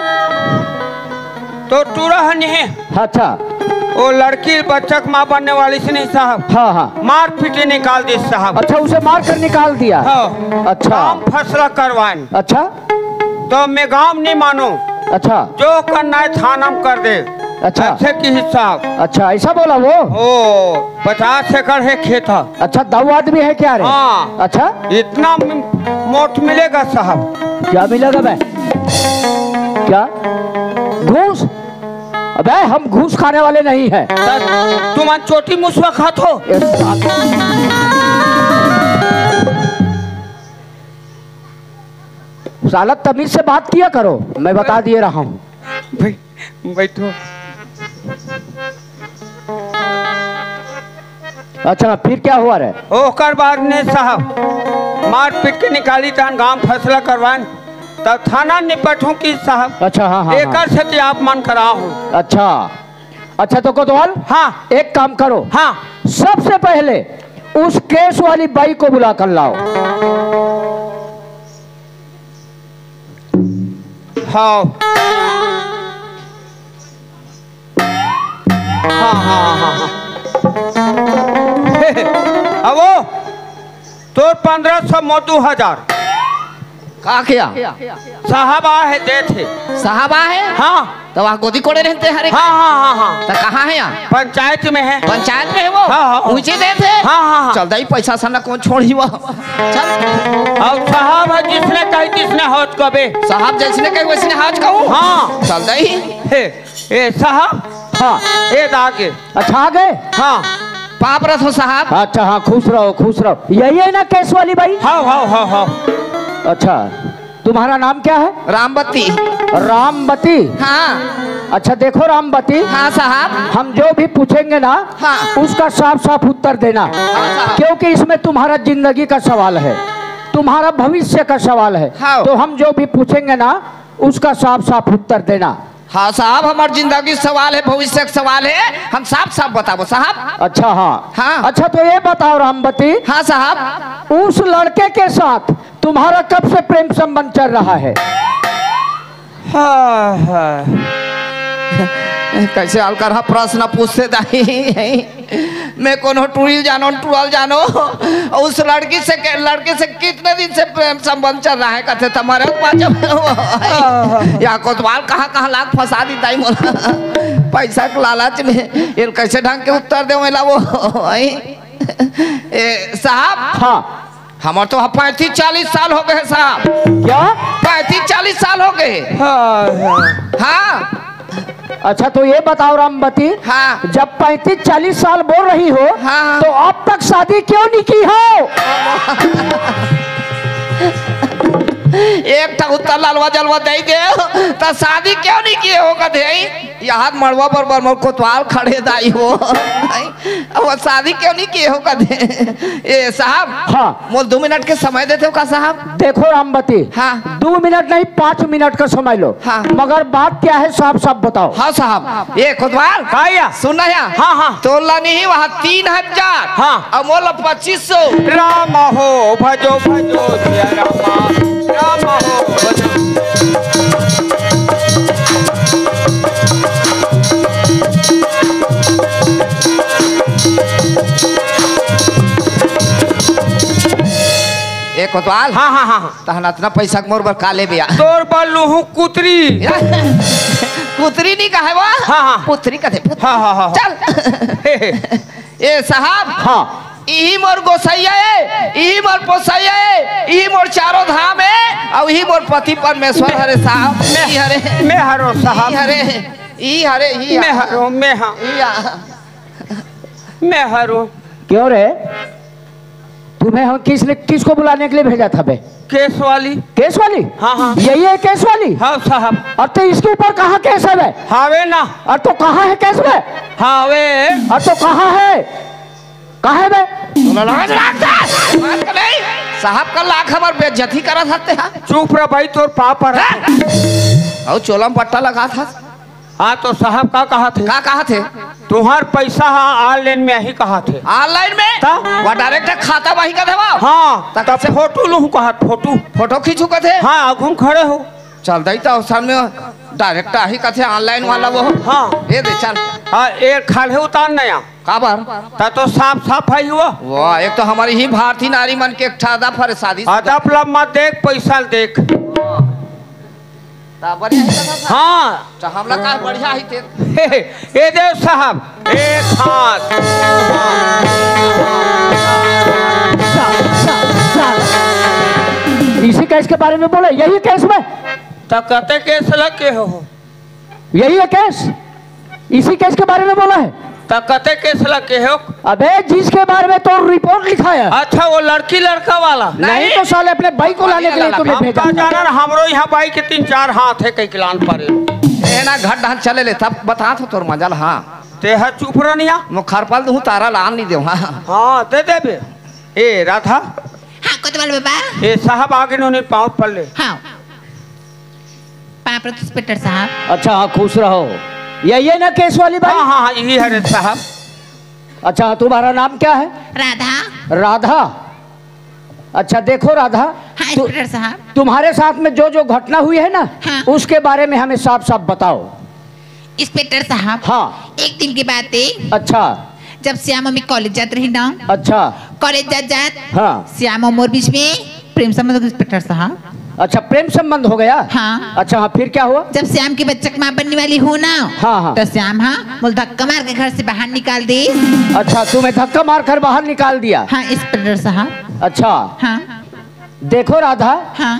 तो टूरा है नहीं। अच्छा। वो लड़की बच्चा के माँ बनने वाली से नहीं साहब। हाँ, हाँ। मार पीटे निकाल दी साहब। अच्छा, उसे मार कर निकाल दिया। हाँ। अच्छा। हम फैसला करवाएं। अच्छा। तो मैं गांव नहीं मानूं। अच्छा। जो करना है थाना में कर दे। अच्छा। ऐसे की हिसाब। अच्छा, ऐसा बोला वो? ओ, पचास एकड़ है खेत है। अच्छा, दऊ आदमी है क्या रे? हाँ। अच्छा। इतना म-, मोट मिलेगा साहब। क्या मिलेगा बे? क्या? घूस? अबे, हम घूस खाने वाले नहीं हैं। त-, तुम आज चोटी मुसवा खात हो? ए, साला। साला, तमीज से बात किया करो, मैं बता दिए रहा हूँ। भाई, बैठो। अच्छा, फिर क्या हुआ रे? ओकर बाद ने साहब मार पीट के निकाली, तहन गांव फैसला करवान, तब थाना निपटूं की साहब। अच्छा, हाँ, हाँ, हाँ। एकर से तो आप मन कराओ। अच्छा, अच्छा, तो कोतवाल, हाँ। एक काम करो। हाँ। सबसे पहले उस केस वाली बाई को बुला कर लाओ। हाँ। हाँ, हाँ, हाँ, हाँ। अब वो तोर पन्द्रह सौ, मोर दू हजार। का किया? साहब आ है, देत हे। साहब आ है? हाँ। तो वहाँ गोदी कोड़े रहते हरे? हाँ, हाँ, हाँ, हाँ। तो कहाँ है यहाँ? पंचायत में है। पंचायत में है वो? हाँ, हाँ, हाँ। ऊंचे देत हे? हाँ, हाँ, हाँ। चल दई, पैसा सन्ना कौन छोड़ी वो? चल। और साहब है जिसने कही तिसने हौज कबे। साहब जैसने कही वैसने हौज कहूँ? हाँ। चल दई। हे, ए साहब। हाँ। ए दागे। अच्छा, आ गए? हाँ। पाप रथ हो साहब। अच्छा, हाँ, खुश रहो, खुश रहो। यही है ना केस वाली बाई? हाँ, हाँ, हाँ, हाँ। अच्छा, तुम्हारा नाम क्या है? रामबती। रामबती? हाँ। अच्छा, देखो रामबती, हाँ साहब। हम जो भी पूछेंगे ना, हाँ। उसका साफ साफ उत्तर देना, हाँ साहब। क्योंकि इसमें तुम्हारा जिंदगी का सवाल है, तुम्हारा भविष्य का सवाल है। हाँ। तो हम जो भी पूछेंगे ना, उसका साफ साफ उत्तर देना। हाँ साहब, हमार जिंदगी सवाल है, भविष्य का सवाल है, हम साफ साफ बताबो साहब। अच्छा, हाँ। हाँ। अच्छा, तो ये बताओ रामबती, हाँ साहब। उस लड़के के साथ तुम्हारा कब से प्रेम संबंध चल रहा है? हाँ, हाँ। कैसे अलकरहा प्रश्न पूछते दाई। मैं कोनो टूरी ल जानों, टूरा ल जानों। उस लड़की से के-, लड़की से कितने दिन से प्रेम संबंध चल रहा है? कथे तुम्हारे पाँच। या कोतवाल कहाँ कहाँ लाग फंसा दी दाई मोला। पैसा के लालच में एल कैसे ढंग के उत्तर दे ला वो। ए, साहब। हाँ। हमर तो पैंतीस चालीस साल हो गए साहब। क्या? पैंतीस चालीस साल हो गए। हाँ, हाँ। हाँ। अच्छा, तो ये बताओ रामबती, हाँ। जब पैंतीस चालीस साल बोल रही हो, हाँ। तो अब तक शादी क्यों नहीं की हो? एक ठा उत्तर लालवा जलवा दे दे, तो शादी क्यों नहीं किए हो कथे? यहाँ मड़वा बरोबर मोर कोतवाल खड़े दाई हो। अब शादी क्यों नहीं किए हो कथे? ए साहब, हाँ। मोल दो मिनट के समय देते हो का साहब? देखो रामबती, हाँ। दो मिनट नहीं, पाँच मिनट का समय लो। हाँ। मगर बात क्या है, साफ साफ बताओ। हाँ साहब, ये कोतवाल। का या? सुन ना या। हाँ, हाँ। तोला नहीं वहाँ तीन हजार। हाँ। अब मोला पच्चीस सौ। राम हो भजो भजो जय रामा, राम हो भजो। ए कोतवाल। हाँ, हाँ, हाँ, हाँ। तहन अतना पैसा के मोर बर का लेबे या? तोर बर लूहूँ कुतरी। कुतरी नहीं कहे वो? हाँ, हाँ। पुतरी कथे, पुतरी। हाँ, हाँ, हाँ, हाँ। चल। हे, हे। ए साहब। हाँ। इही मोर गोसैया ए, इही मोर पोसैया ए, इही मोर चारों धाम ए, अउ इही मोर पति परमेश्वर हरे साहब। मैं, इही हरे। मैं हरो साहब। इही हरे, इही हरे, इही मैं आ। हरो, मैं हाँ। इही आ। मैं हरो। क्यों रे? तुम्हें हम किसने, किसको बुलाने के लिए भेजा था बे? केस वाली। केस वाली? हाँ, हाँ। यही है केस वाली? हाँ साहब। और तो इसके ऊपर कहाँ केस है बे? हावे ना। और तो कहाँ है केस बे? हावे। और तो कहाँ है? कहाँ है बे? तोला लाज लागता? बात का नहीं। साहब का लाख हमार बेइज्जती करा सकते हैं। चुप रह भाई, तोर पाप पर। हाँ? अउ चोला में पट्टा लगा था। हाँ, तो साहब का कहा थे? का कहा थे? तुम्हार पैसा हा online में आही कहा थे। Online में? ता? वो direct खाता वही का था वो? हाँ, तब तब से फोटो लूँ कहा, फोटो। फोटो खींचू का थे? हाँ, आगू में खड़े हो। चल दई तो सामने direct आही का थे online वाला वो। हाँ। ये दे चल। हाँ, ये खाड़े उतार नया। काबर? ता तो साफ साफ है वो। वाह, एक तो हमारी ही भारतीय नारी मन के एक ठा अदब हरे शादी से। अदब ला मत देख, पैसा देख। ता बढ़िया ही लगा था। हाँ। तो हमला का बढ़िया ही थे। हे, हे, ये देव साहब, एक हाथ। इसी केस के बारे में बोले, यही केस में? तो कते केस लग के हो? यही है केस? इसी केस के बारे में बोला है? त कते केस लगे हो? अबे, जिसके बारे में तो रिपोर्ट लिखा है। अच्छा, वो लड़की लड़का वाला? नहीं तो साले, अपने भाई को लाने के लिए तुम्हें हम भेजा का था। जाना ना, हमरो यहाँ भाई के तीन चार हाथ है, कई किलान पर। ए ना, घट ढान चले ले, तब बता तो तोर मजल, हाँ। ते है चुप रनिया। मैं खरपाल दूँ, तारा लान नहीं दे, हाँ। हाँ, दे दे बे। ए, राधा। हाँ, कोतवाल बाबा। ए, साहब आगे उन्होंने पाँव पर ले। हाँ। पाँव पर इंस्पेक्टर साहब। अच्छा, हाँ, खुश रहो। ये, ये ना केस वाली बाई? हाँ, हाँ, हाँ, यही है रे साहब। अच्छा, तुम्हारा नाम क्या है? राधा। राधा। अच्छा, देखो राधा, हाँ, तु-, इंस्पेक्टर साहब। तुम्हारे साथ में जो, जो घटना हुई है ना, हाँ। उसके बारे में हमें साफ साफ बताओ। इंस्पेक्टर साहब, हाँ। एक दिन की बात है। अच्छा। जब श्याम अम्मी कॉलेज जात रही ना। अच्छा। कॉलेज जात जात हाँ। श्याम और मोर बीच में प्रेम संबंध हो गया, इंस्पेक्टर साहब। अच्छा, प्रेम संबंध हो गया? हाँ। अच्छा, हाँ, फिर क्या हुआ? जब श्याम की बच्चा की माँ बनने वाली हो ना, हाँ, हाँ। तो श्याम, हाँ, मोला धक्का मार के घर से बाहर निकाल दे। अच्छा, तुम्हें धक्का मार कर बाहर निकाल दिया? हाँ, इंस्पेक्टर साहब। अच्छा। हाँ। देखो राधा, हाँ।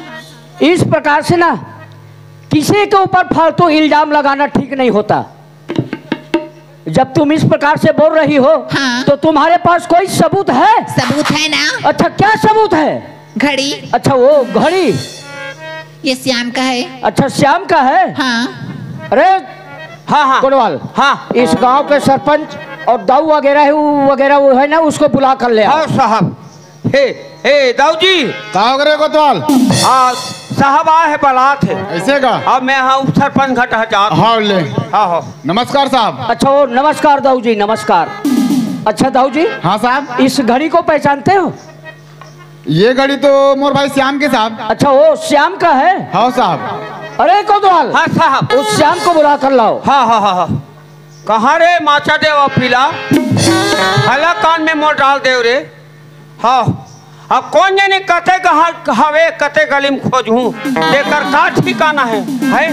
इस प्रकार से ना किसी के ऊपर फालतू इल्जाम लगाना ठीक नहीं होता। जब तुम इस प्रकार से बोल रही हो, हाँ। तो तुम्हारे पास कोई सबूत है? सबूत है ना। अच्छा, क्या सबूत है? घड़ी। अच्छा, वो घड़ी। ये श्याम का है। अच्छा, श्याम का है? हाँ। अरे, हाँ, हाँ। कोटवाल। हाँ। इस गांव के सरपंच और दाऊ वगैरह है, वो वगैरह वो है ना, उसको बुला कर ले आओ। हाँ, साहब। हे, हे, दाऊ जी। का हो रे कोतवाल? आ, साहब आ है, बलात है। ऐसे का? अब मैं हाँ उप सरपंच घट हजात। हाँ, ले। हाँ, हाँ। नमस्कार साहब। अच्छा, ओ, नमस्कार दाऊ जी, नमस्कार। अच्छा दाऊ जी। हाँ साहब। इस घड़ी को पहचानते हो? ये घड़ी तो मोर भाई श्याम के साहब। अच्छा, वो श्याम का है? हाँ साहब। अरे कोतवाल। हाँ साहब। उस श्याम को बुला कर लाओ। हाँ, हाँ, हाँ, हाँ। कहाँ रे माचा देवा पीला? हला कान में मोर डाल देव रे। हाँ, अब कोन जनी कते गहा-, हवे, कते गली में खोजहूँ, तेकर का ठिकाना हे, हे?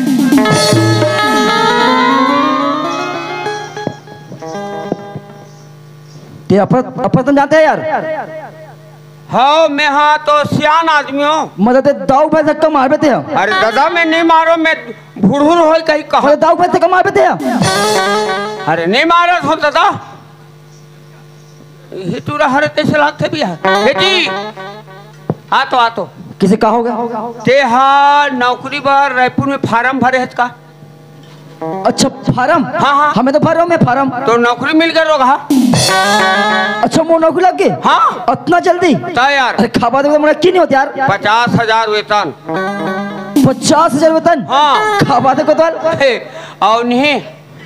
ते अपर, अपर तुम जानते हैं यार? हाँ, मैं हाँ तो सियान आदमी हूँ। मतलब ते दाऊ भाई धक्का मार बेते हैं। अरे दादा, मैं नहीं मारो, मैं भुड़हुर होई कहीं कहा। मतलब दाऊ भाई धक्का मार बेते हैं। अरे नहीं मारो हो दादा। हिटूरा हरे तैसे लागथे भैया। हे जी। आ तो, आ तो। किसे का हो गया? ते हा नौकरी बर रायपुर में फार्म भरे हस का? अच्छा, फार्म? हाँ, हाँ। हमें तो भर रहा हूँ मैं फार्म। तो नौकरी मिल गए रोगहा। अच्छा, मोर नौकरी लग गई? हाँ। इतना जल्दी? ता यार। अरे, खाबा देखो, मोला की नहीं होती यार। पचास हजार वेतन। पचास हजार वेतन? हाँ। खाबा देखो तो यार। हे, और नहीं,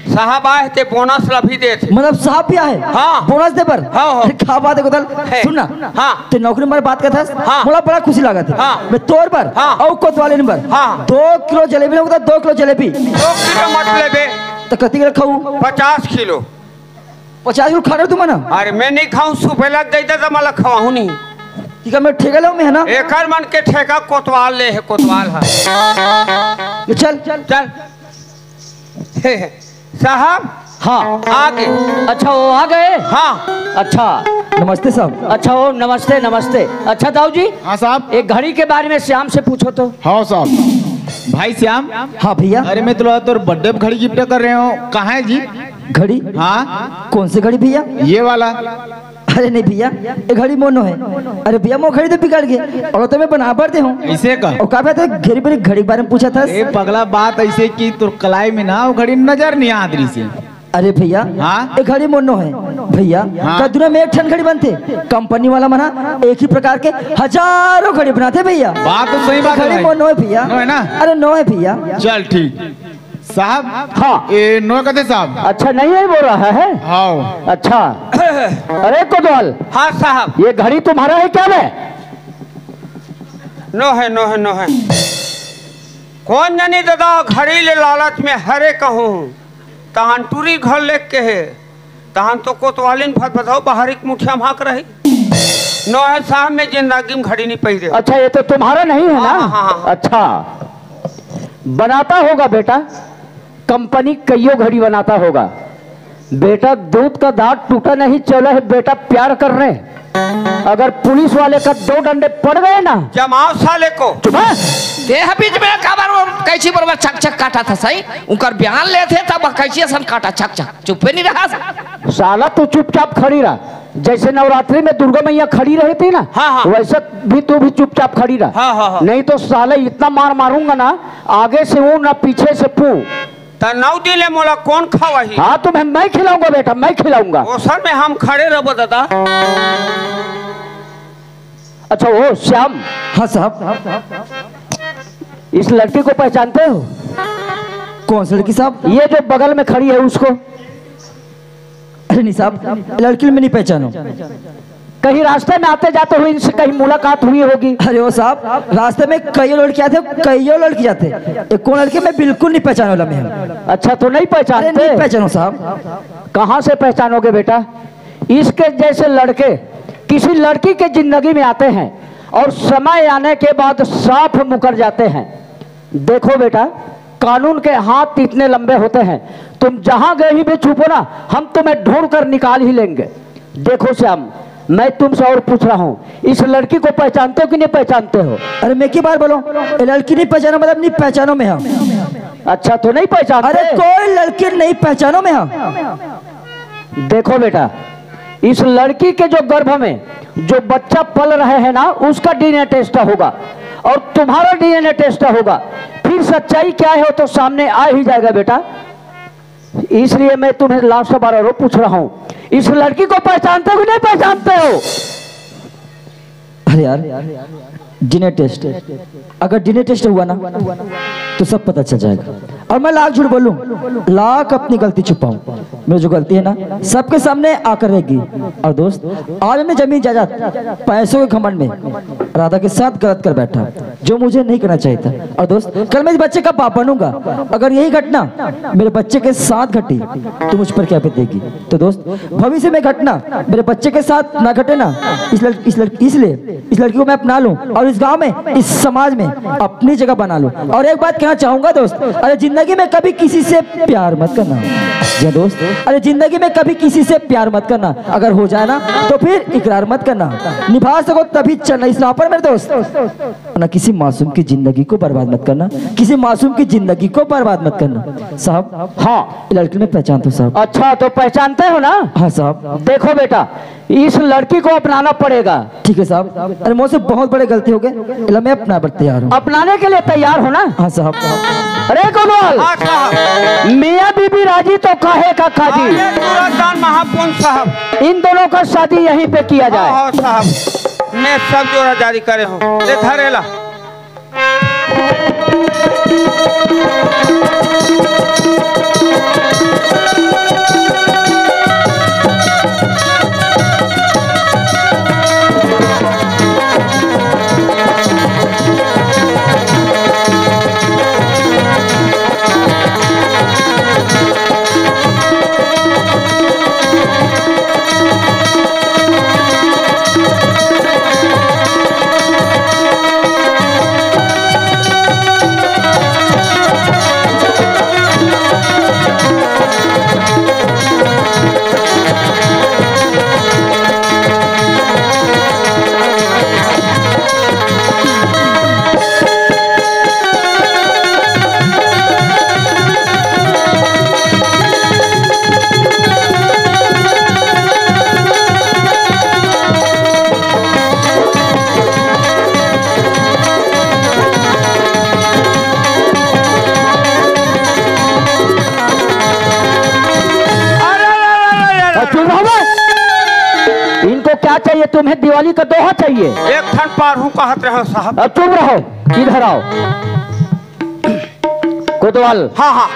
साहब आए ते बोनस ला भी देथे। मतलब साहब भी आए? हाँ। बोनस दे बर? हाँ, हाँ। अरे, खाबा देखो तो यार। हे। सुन ना। हाँ। ते नौकरी में बात करत हस, हाँ। मोला बड़ा खुशी लागत हे। हाँ। मैं तोर बर, हाँ। अउ कोतवालिन बर, हाँ। दो किलो जलेबी लेहूँ, दो किलो जलेबी। दो किलो मत लेबे। त कति किलो खाऊँ? पचास किलो। पचास किलो खा रहे तुम ना? अरे मैं नहीं खाऊँ, सुबह लग जाता तो मला खवाऊँ नहीं। ठीक है, मैं ठेका लेहूँ मैं, है ना? एकर मन के ठेका कोतवाल ले हे, कोतवाल हे। ले चल। चल। साहब। हाँ। आ गए। अच्छा, वो आ गए? हाँ। अच्छा। नमस्ते साहब। अच्छा, ओ, नमस्ते, नमस्ते। अच्छा, दाऊ जी। हाँ साहब। एक घड़ी के बारे में श्याम से पूछो तो। हाँ साहब। भाई श्याम। हाँ भैया। अरे, मैं तो तोर बर्थडे पे घड़ी गिफ्ट कर रहे हूँ, कहाँ है जी? घड़ी? हाँ। कौन सी घड़ी भैया? ये वाला। अरे नहीं भैया, ये घड़ी मोर नो हे। अरे भैया, मोर घड़ी तो बिगड़ गई अउ तो मैं बनाबर दे हूँ। ऐसे का? अउ का बात हे, घेरी बेरी घड़ी के बारे में पूछत हस? ए पगला, बात ऐसे कि तोर कलाई में ना वो घड़ी नजर नहीं आत रहिसे। अरे भैया, हाँ? ये घड़ी मोर नो हे। भैया, हाँ? का दुनिया में एक ठन घड़ी बनथे? कंपनी वाला मन हा एक ही प्रकार के हजारों घड़ी बनाथे भैया। बात तो सही बात हे घड़ी भाई। मोर नो हे भैया। नो हे ना? अरे नो हे भैया। चल ठीक। साहब। हाँ। ए, नो कथे साहब। अच्छा, नहीं है बोल रहा है? हाँ। अच्छा। अरे कोतवाल। हाँ साहब। ये घड़ी तुम्हारा है क्या बे? नो हे, नो हे, नो हे। कोन जनी दादा घड़ी ले लालच में हरे कहूँ, तहन टूरी घर लेके हे। तहन तो कोतवालिन फत बताओ, बाहरी के मुठिया माक रही। नो हे साहब, मैं जिंदगी में घड़ी नहीं पहिरे। अच्छा, ये तो तुम्हारा नहीं है ना? हाँ, हाँ, हाँ। अच्छा, बनाता होगा बेटा, कंपनी कईयो घड़ी बनाता होगा। बेटा, दूध का दांत टूटा नहीं चला है बेटा, प्यार करने। अगर पुलिस वाले का दो डंडे पड़ गए ना। जमाओ साले को। चुप है। देह बीच में काबर वो कैंची बरोबर छक छक काटा था सही, उनकर बयान लेथे तब कैंची असन काटा छक छक। चुप्पे नहीं रहा। साला तू चुपचाप खड़ी रहा, जैसे नवरात्रि में दुर्गा मैया खड़ी रहती ना, हाँ, हाँ। वैसे भी तू भी चुपचाप खड़ी रहा। हाँ, हाँ, हाँ। नहीं तो साला इतना मार मारूंगा ना, आगे से ऊ ना पीछे से पू। त नौ दिन ले मोला कौन खवाही? हाँ, तुम्हें मैं खिलाऊंगा बेटा, मैं खिलाऊंगा। ओसन में हम खड़े रहबो दादा। अच्छा, ओ श्याम। हाँ साहब। इस लड़की को पहचानते हो? कौन सी लड़की साहब? ये जो बगल में खड़ी है उसको। अरे नहीं साहब, लड़की मैं नहीं पहचानो। कहीं रास्ते में आते जाते हुए इनसे कहीं मुलाकात हुई होगी। अरे ओ साहब, रास्ते में कईयो लड़की आथे, कईयो लड़की जाथे। ये कौन लड़की, मैं बिल्कुल नहीं पहचानो वाला मैं। अच्छा, तो नहीं पहचानते? अरे नहीं पहचानो साहब। कहाँ से पहचानोगे बेटा? इसके जैसे लड़के किसी लड़की के जिंदगी में आते हैं और समय आने के बाद साफ मुकर जाते हैं। देखो बेटा, कानून के हाथ इतने लंबे होते हैं, तुम जहां गए ही भी छुपो ना, हम तुम्हें ढूंढ कर निकाल ही लेंगे। देखो श्याम, मैं तुमसे और पूछ रहा हूँ, इस लड़की को पहचानते हो कि नहीं पहचानते हो? अरे मैं की बार बोलो, ये लड़की नहीं पहचानो, मतलब नहीं पहचानो मैं हम। अच्छा, तो नहीं पहचानते? अरे कोई लड़की नहीं पहचानो मैं हम। देखो बेटा, इस लड़की के जो गर्भ में जो बच्चा पल रहे हैं ना, उसका डीएनए टेस्ट होगा और तुम्हारा डीएनए टेस्ट होगा, फिर सच्चाई क्या है वो तो सामने आ ही जाएगा बेटा। इसलिए मैं तुम्हें लास्ट बार और पूछ रहा हूँ, इस लड़की को पहचानते हो कि नहीं पहचानते हो? अरे यार, डीएनए टेस्ट, अगर डीएनए टेस्ट हुआ ना तो सब पता चल जाएगा। और मैं लाख झूठ बोलूं, लाख अपनी गलती छुपाऊं, मेरी जो गलती है ना, सबके सामने आकर रहेगी। और दोस्त, आज हमने जमीन जायदाद, पैसों के घमंड में राधा के साथ गलत कर बैठा, जो मुझे नहीं करना चाहिए था। और दोस्त, कल मैं इस बच्चे का बाप बनूंगा, अगर यही घटना मेरे बच्चे के साथ घटी तो मुझ पर क्या बीतेगी? तो दोस्त, भविष्य में घटना मेरे बच्चे के साथ ना घटे ना, इस लड़-, इस लड़-, इसलिए इस लड़की को मैं अपना लूं और इस गांव में, इस समाज में अपनी जगह बना लूं। और एक बात कहना चाहूंगा दोस्त, अरे जिंदगी में कभी किसी से प्यार मत करना। जी दोस्त, अरे जिंदगी में कभी किसी से प्यार मत करना, अगर हो जाए ना तो फिर इकरार मत करना। निभा सको तभी चलना इस राह पर मेरे दोस्त, ना किसी मासूम की जिंदगी को बर्बाद मत करना, किसी मासूम की जिंदगी को बर्बाद मत करना। साहब, हाँ। लड़की मैं पहचानता हूँ साहब। अच्छा, तो पहचानते हो ना? हाँ साहब। देखो बेटा, इस लड़की को अपनाना पड़ेगा। ठीक है साहब। अरे मुझसे बहुत बड़े गलती हो गए, इला मैं अपना पर तैयार हूँ। अपनाने के लिए तैयार हो ना? हाँ साहब। अरे कोतवाल, हाँ साहब। मियाँ बीबी राजी तो काहे का काजी। अरे तुरंत दान महापुन साहब। इन दोनों का शादी यहीं पे किया जाए। हाँ, हाँ साहब, मैं सब जोड़ा जारी करे हूँ। ले धरेला। अरे, अरे, अरे, अरे, अरे। और चुप रहो बे। इनको क्या चाहिए? तुम्हें दिवाली का दोहा चाहिए? एक ठन पार हूँ कहत रहो साहब। और चुप रहो, इधर आओ। कोतवाल, हाँ, हाँ।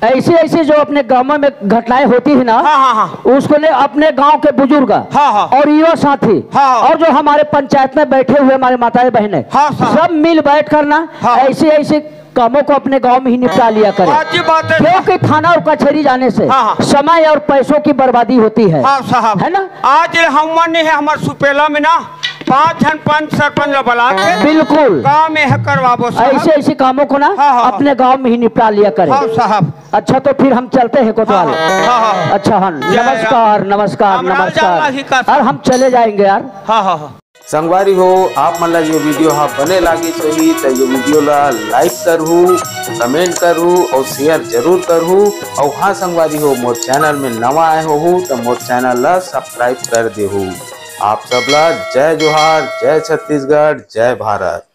ऐसी ऐसी जो अपने गांव में घटनाएं होती है ना, हाँ, हाँ, हाँ। उसको ने अपने गांव के बुजुर्ग हाँ, हाँ। और युवा साथी हाँ। और जो हमारे पंचायत में बैठे हुए हमारे माताएं बहनें, हाँ, साहब। सब मिल बैठ कर ना हाँ। ऐसे ऐसे कामों को अपने गांव में ही निपटा लिया करें, अच्छी बात है। क्योंकि थाना और कचहरी जाने से हाँ, हाँ। समय और पैसों की बर्बादी होती है, हाँ, साहब। है ना? आज ले हम मन नहीं है, हमारे सुपेला में ना पांच झन पंच सरपंच ला बुला के बिल्कुल। गांव में है करवाबो साहब। ऐसे ऐसे कामों को ना हाँ, हाँ, हाँ। अपने गांव में ही निपटा लिया करें। हाँ, साहब। अच्छा, तो फिर हम चलते हैं कोतवाल। हाँ, हाँ, हाँ, हाँ। अच्छा, हाँ, जय राम। नमस्कार, नमस्कार, हम राम नमस्कार। जाना ही का और हम चले जाएंगे यार। हाँ, हाँ, हाँ। संगवारी हो, आप मन ला ये वीडियो हा बने लागिस होही त ये वीडियो ला like करहू, comment करहू और share जरूर करहू। और हाँ संगवारी हो, मोर channel में नवा आए होहू त मोर channel ला subscribe कर देहू। आप सब ला जय जोहार, जय छत्तीसगढ़, जय भारत।